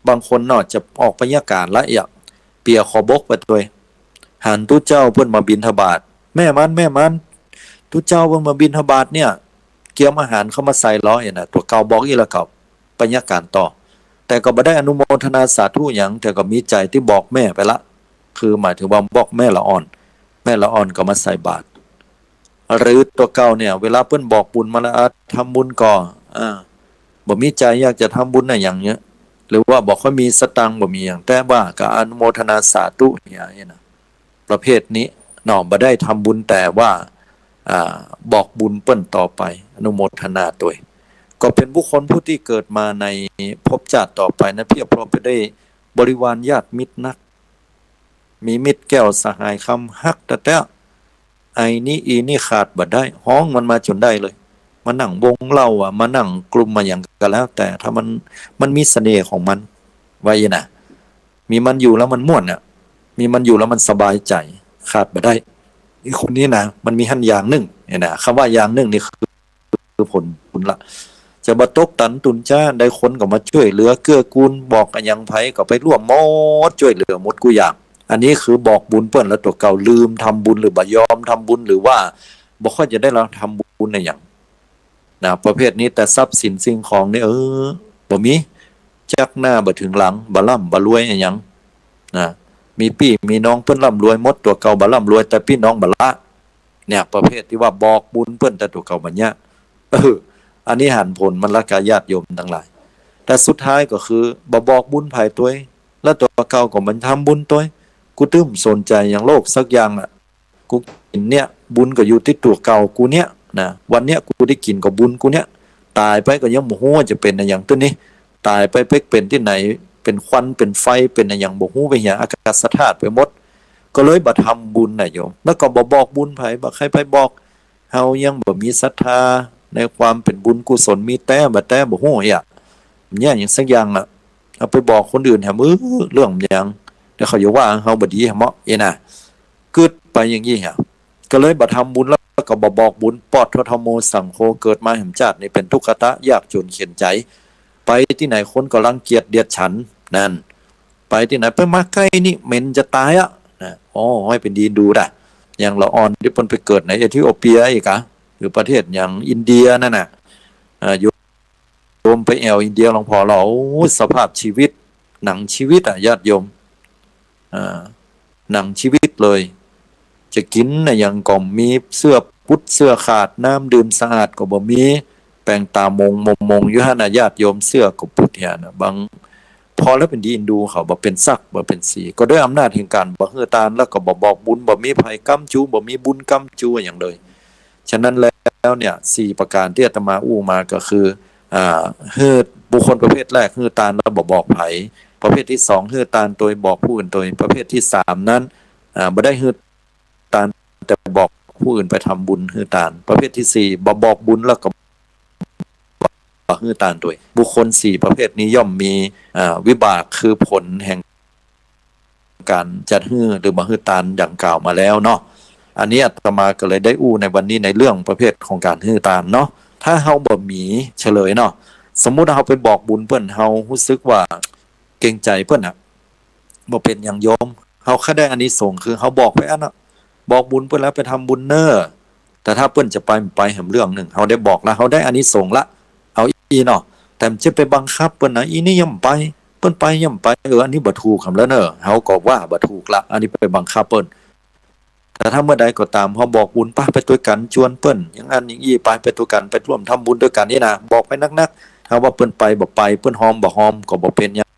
บางคนเนาะ จะออกปัญญาการละเอียด เปียขอบกไปตวย หันตุ๊เจ้าเปิ้นมาบิณฑบาต แม่มัน แม่มัน ตุ๊เจ้าเปิ้นมาบิณฑบาตเนี่ย เกียมอาหารเข้ามาใส่ลอเหียนะ ตั๋วเก่าบอกอี้ละก็ปัญญาการต่อ แต่ก็บ่ได้อนุโมทนาสาธุหยัง แต่ก็มีใจ๋ตี้บอกแม่ไปละ คือหมายถึงว่าบอกแม่ละอ่อน แม่ละอ่อนก็มาใส่บาตร หรือตั๋วเก่าเนี่ย เวลาเปิ้นบอกบุญมาแล้ว อ่ะ ทำบุญก่อ อ่า บ่มีใจ๋อยากจะทำบุญอะหยังเนี่ย หรือว่าบ่ค่อยมีสตางค์ บ่มีหยัง แต่ว่าก็อนุโมทนาสาธุเหียนะ ประเภทนี้เนาะ บ่ได้ทำบุญ แต่ว่า อ่า บอกบุญเปิ้นต่อไป อนุโมทนาตวย ก็เป๋นบุคคลผู้ตี้เกิดมาในภพชาติต่อไปนั้น เพียบพร้อมไปด้วยบริวารญาติมิตรนัก มีมิตรแก้วสหายคำฮักแต๊ๆ ไอ้นี้อี้นี้ขาดบ่ได้ ฮ้องมันมาจ๋นได้เลย มานั่งวงเหล้าอะ มานั่งกลุ่มมาหยังก็แล้วแต่ ถ้ามัน มันมีเสน่ห์ของมัน ว่าอี้นะ มีมันอยู่แล้วมันม่วนอะ มีมันอยู่แล้วมันสบายใจ๋ ขาดบ่ได้ ไอ้คนนี้นะ มันมีหั้นอย่างนึ่ง เหียนะ กำว่าอย่างนึ่งนี่คือ คือผลบุญละ จะบ่ตกตันตุนจ๊า ได้คนก็มาจ้วยเหลือเกื้อกูล บอกอะหยังใผก็ไปร่วมหมด จ้วยเหลือหมดกู้อย่าง อันนี้คือบอกบุญเปิ้น แล้วตั๋วเก่าลืมทำบุญ หรือบ่ยอมทำบุญ หรือว่าบ่ค่อยจะได้ละทำบุญอะหยังนะ ประเภทนี้ แต่ทรัพย์สินสิ่งของนี่ เออ บ่มี จักหน้าบ่เถิงหลัง บ่ร่ำบ่รวยอะหยังนะ มีปี้มีน้องเปิ้นร่ำรวยหมด ตั๋วเก่าบ่ร่ำรวย แต่ปี้น้องบ่ละ เนี่ย ประเภทตี้ว่าบอกบุญเปิ้น แต่ตั๋วเก่าบ่เยียะ เออ อันนี้หันผลมันละกา ญาติโยมตังหลาย แต่สุดท้ายก็คือบ่บอกบุญใผตวย แล้วตั๋วเก่าก็บ่ทำบุญตวย กูตึ้มสนใจ๋หยังโลกสักอย่างอะ กูกิ๋นเนี่ย บุญก็อยู่ตี้ตั๋วเก่ากูเนี่ยนะ วันเนี้ยกูได้กิ๋นก็บุญกูเนี่ย ต๋ายไปก็ยังบ่ฮู้ว่าจะเป๋นอะหยังตึ้งนี้ ต๋ายไปไปเป๋นตี้ไหน เป๋นควันเป๋นไฟ เป๋นอะหยังบ่ฮู้ไปเหีย อากาศธาตุไปหมด ก็เลยบ่ทำบุญนะโยม แล้วก็บ่บอกบุญใผ บ่ใค่ใผบอก เฮายังบ่มีศรัทธาในความเป๋นบุญกุศล มีแต๊บ่แต๊บ่ฮู้อะ เยียะหยังสักอย่างอะ เอาไปบอกคนอื่นแหม เออ เรื่องหยัง เดี๋ยวเขาจะว่าเฮาบ่ดีแหมเนาะ เอ้ยนะ กึ๊ดไปอย่างอี้อะ ก็เลยบ่ทำบุญ แล้วก็บ่บอกบุญ ปอดทะธัมโมสังโฆ เกิดมาแหมจาตินี้เป๋นทุกขะตะ ยากจ๋นเข็ญใจ๋ ไปตี้ไหนคนก็รังเกียจเดียดฉัน นั่น ไปตี้ไหน ไปมาใก้นี่เหม็นจะต๋ายอะนะ อ๋อ หื้อเป๋นดีดูดะ อย่างละอ่อนตี้เปิ้นไปเกิดในเอธิโอเปียอี้กา หรือประเทศอย่างอินเดียนั่นน่ะ อ่า โยมไปแอ่วอินเดียลองผ่อลอ โอ้ สภาพชีวิต หนังชีวิตอะ ญาติโยม อ่า หนังชีวิตเลย จะกิ๋นอะหยังก็บ่มี เสื้อปุดเสื้อขาด น้ำดื่มสะอาดก็บ่มี แป๋งต๋าหมงมงๆ อยู่หั้นน่ะ ญาติโยม เสื้อก็ปุดเหียนะ บาง ผ่อแล้วเป๋นดีเอ็นดูเขา บ่เป๋นสัก บ่เป๋นสี ก็ด้วยอำนาจแห่งก๋านบ่หื้อตาน แล้วก็บ่บอกบุญ บ่มีใผก๊ำจู บ่มีบุญก๊ำจูอะหยังเลย ฉะนั้นแล้วเนี่ย สี่ประก๋านตี้อาตมาอู้มาก็คือ อ่า หื้อ บุคคลประเภทแรก หื้อตานแล้วบ่บอกใผ ประเภทตี้สอง หื้อตานตวยบอกผู้อื่นตวย ประเภทตี้สามนั้น อ่า บ่ได้หื้อตาน แต่บอกผู้อื่นไปทำบุญหื้อตาน ประเภทตี้สี่ บ่บอกบุญแล้วก็บ่หื้อตานตวย บุคคลสี่ประเภทนี้ย่อมมี อ่า วิบากคือผลแห่งก๋านจัดหื้อหรือบ่หื้อตานดังกล่าวมาแล้วเนาะ อันนี้อาตมาก็เลยได้อู้ในวันนี้ในเรื่องประเภทของก๋านหื้อตานเนาะ ถ้าเฮาบ่มีเฉลยเนาะ สมมุติเฮาไปบอกบุญเปิ้น เฮาฮู้สึกว่าเกรงใจ๋เปิ้นอะ บ่เป๋นหยังโยม เฮาแค่ได้อานิสงส์คือเฮาบอกไปอั้นน่ะ บอกบุญเปิ้นแล้วไปทำบุญเน่อ แต่ถ้าเปิ้นจะไปบ่ไปแหมเรื่องนึ่ง เฮาได้บอกแล้ว เฮาได้อานิสงส์ละ เอาอี้เนาะ แต่บ่ใจ้ไปบังคับเปิ้นนะ อี้นี่ยังบ่ไป เปิ้นไปยังบ่ไป เออ อันนี้บ่ถูกแหมแล้วเน่อ เฮาก็ว่าบ่ถูกละ อันนี้ไปบังคับเปิ้น แต่ถ้าเมื่อใดก็ต๋าม เฮาบอกบุญ ไป ไปตวยกั๋น จวนเปิ้น อย่างอั้นอย่างอี้ ไป ไปตวยกั๋น ไปร่วมทำบุญตวยกั๋นนี่นะ บอกไปนักๆ ถ้าว่าเปิ้นไปบ่ไป เปิ้นฮอมบ่ฮอม ก็บ่เป๋นหยัง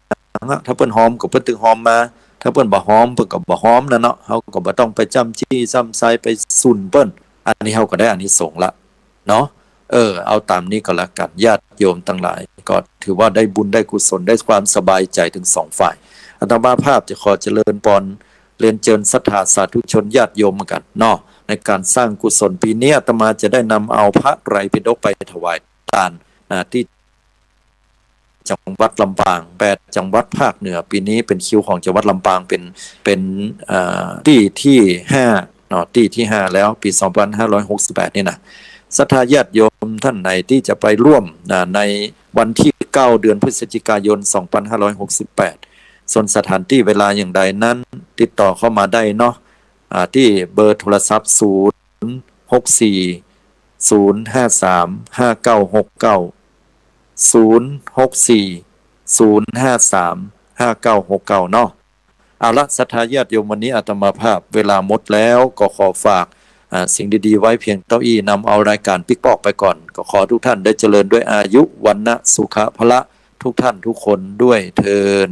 ถ้าเปิ้นฮอมก็เปิ้นตึงฮอมมา ถ้าเปิ้นบ่ฮอม เปิ้นก็บ่ฮอมนั่นเนาะ เฮาก็บ่ต้องไปจ้ำจี้จ้ำไซไปสุนเปิ้น อันนี้เฮาก็ได้อานิสงส์ละเนาะ เออ เอาต๋ามนี้ก็แล้วกั๋น ญาติโยมตังหลาย ก็ถือว่าได้บุญได้กุศล ได้ความสบายใจ๋เถิงสองฝ่าย อาตมาภาพจะขอเจริญปอน เรียนเจิญศรัทธาสาธุชนญาติโยมกั๋นเนาะ ในก๋านสร้างกุศลปี๋นี้ อาตมาจะได้นำเอาพระไตรปิฎกไปถวายตาน อ่า ตี้ จังหวัดลำปาง แปดจังหวัดภาคเหนือ ปี๋นี้เป๋นคิวของจังหวัดลำปาง เป๋น เป๋น เอ่อ ตี้ตี้ห้าเนาะ ตี้ตี้ห้าแล้ว ปี๋สองปันห้าร้อยหกสิบแปดนี่นะ ศรัทธาญาติโยมต้านไหนตี้จะไปร่วม อ่า ในวันตี้เก้า เดือนพฤศจิกายน สองปันห้าร้อยหกสิบแปด ส่วนสถานตี้เวลาอย่างใดนั้น ติดต่อเข้ามาได้เนาะ อ่า ตี้เบอร์โทรศัพท์ ศูนย์หกสี่ ศูนย์ห้าสาม ห้าเก้าหกเก้า ศูนย์หกสี่ ศูนย์ห้าสาม ห้าเก้าหกเก้า เนาะ เอาละ ศรัทธาญาติโยม วันนี้อาตมาภาพเวลาหมดแล้ว ก็ขอฝาก อ่า สิ่งดีๆ ไว้เพียงเต้าอี้ นำเอารายก๋านปิ๊กปอกไปก่อน ก็ขอทุกท่านได้เจริญด้วยอายุ วรรณะ สุขะ พละ ทุกท่านทุกคนด้วยเทอญ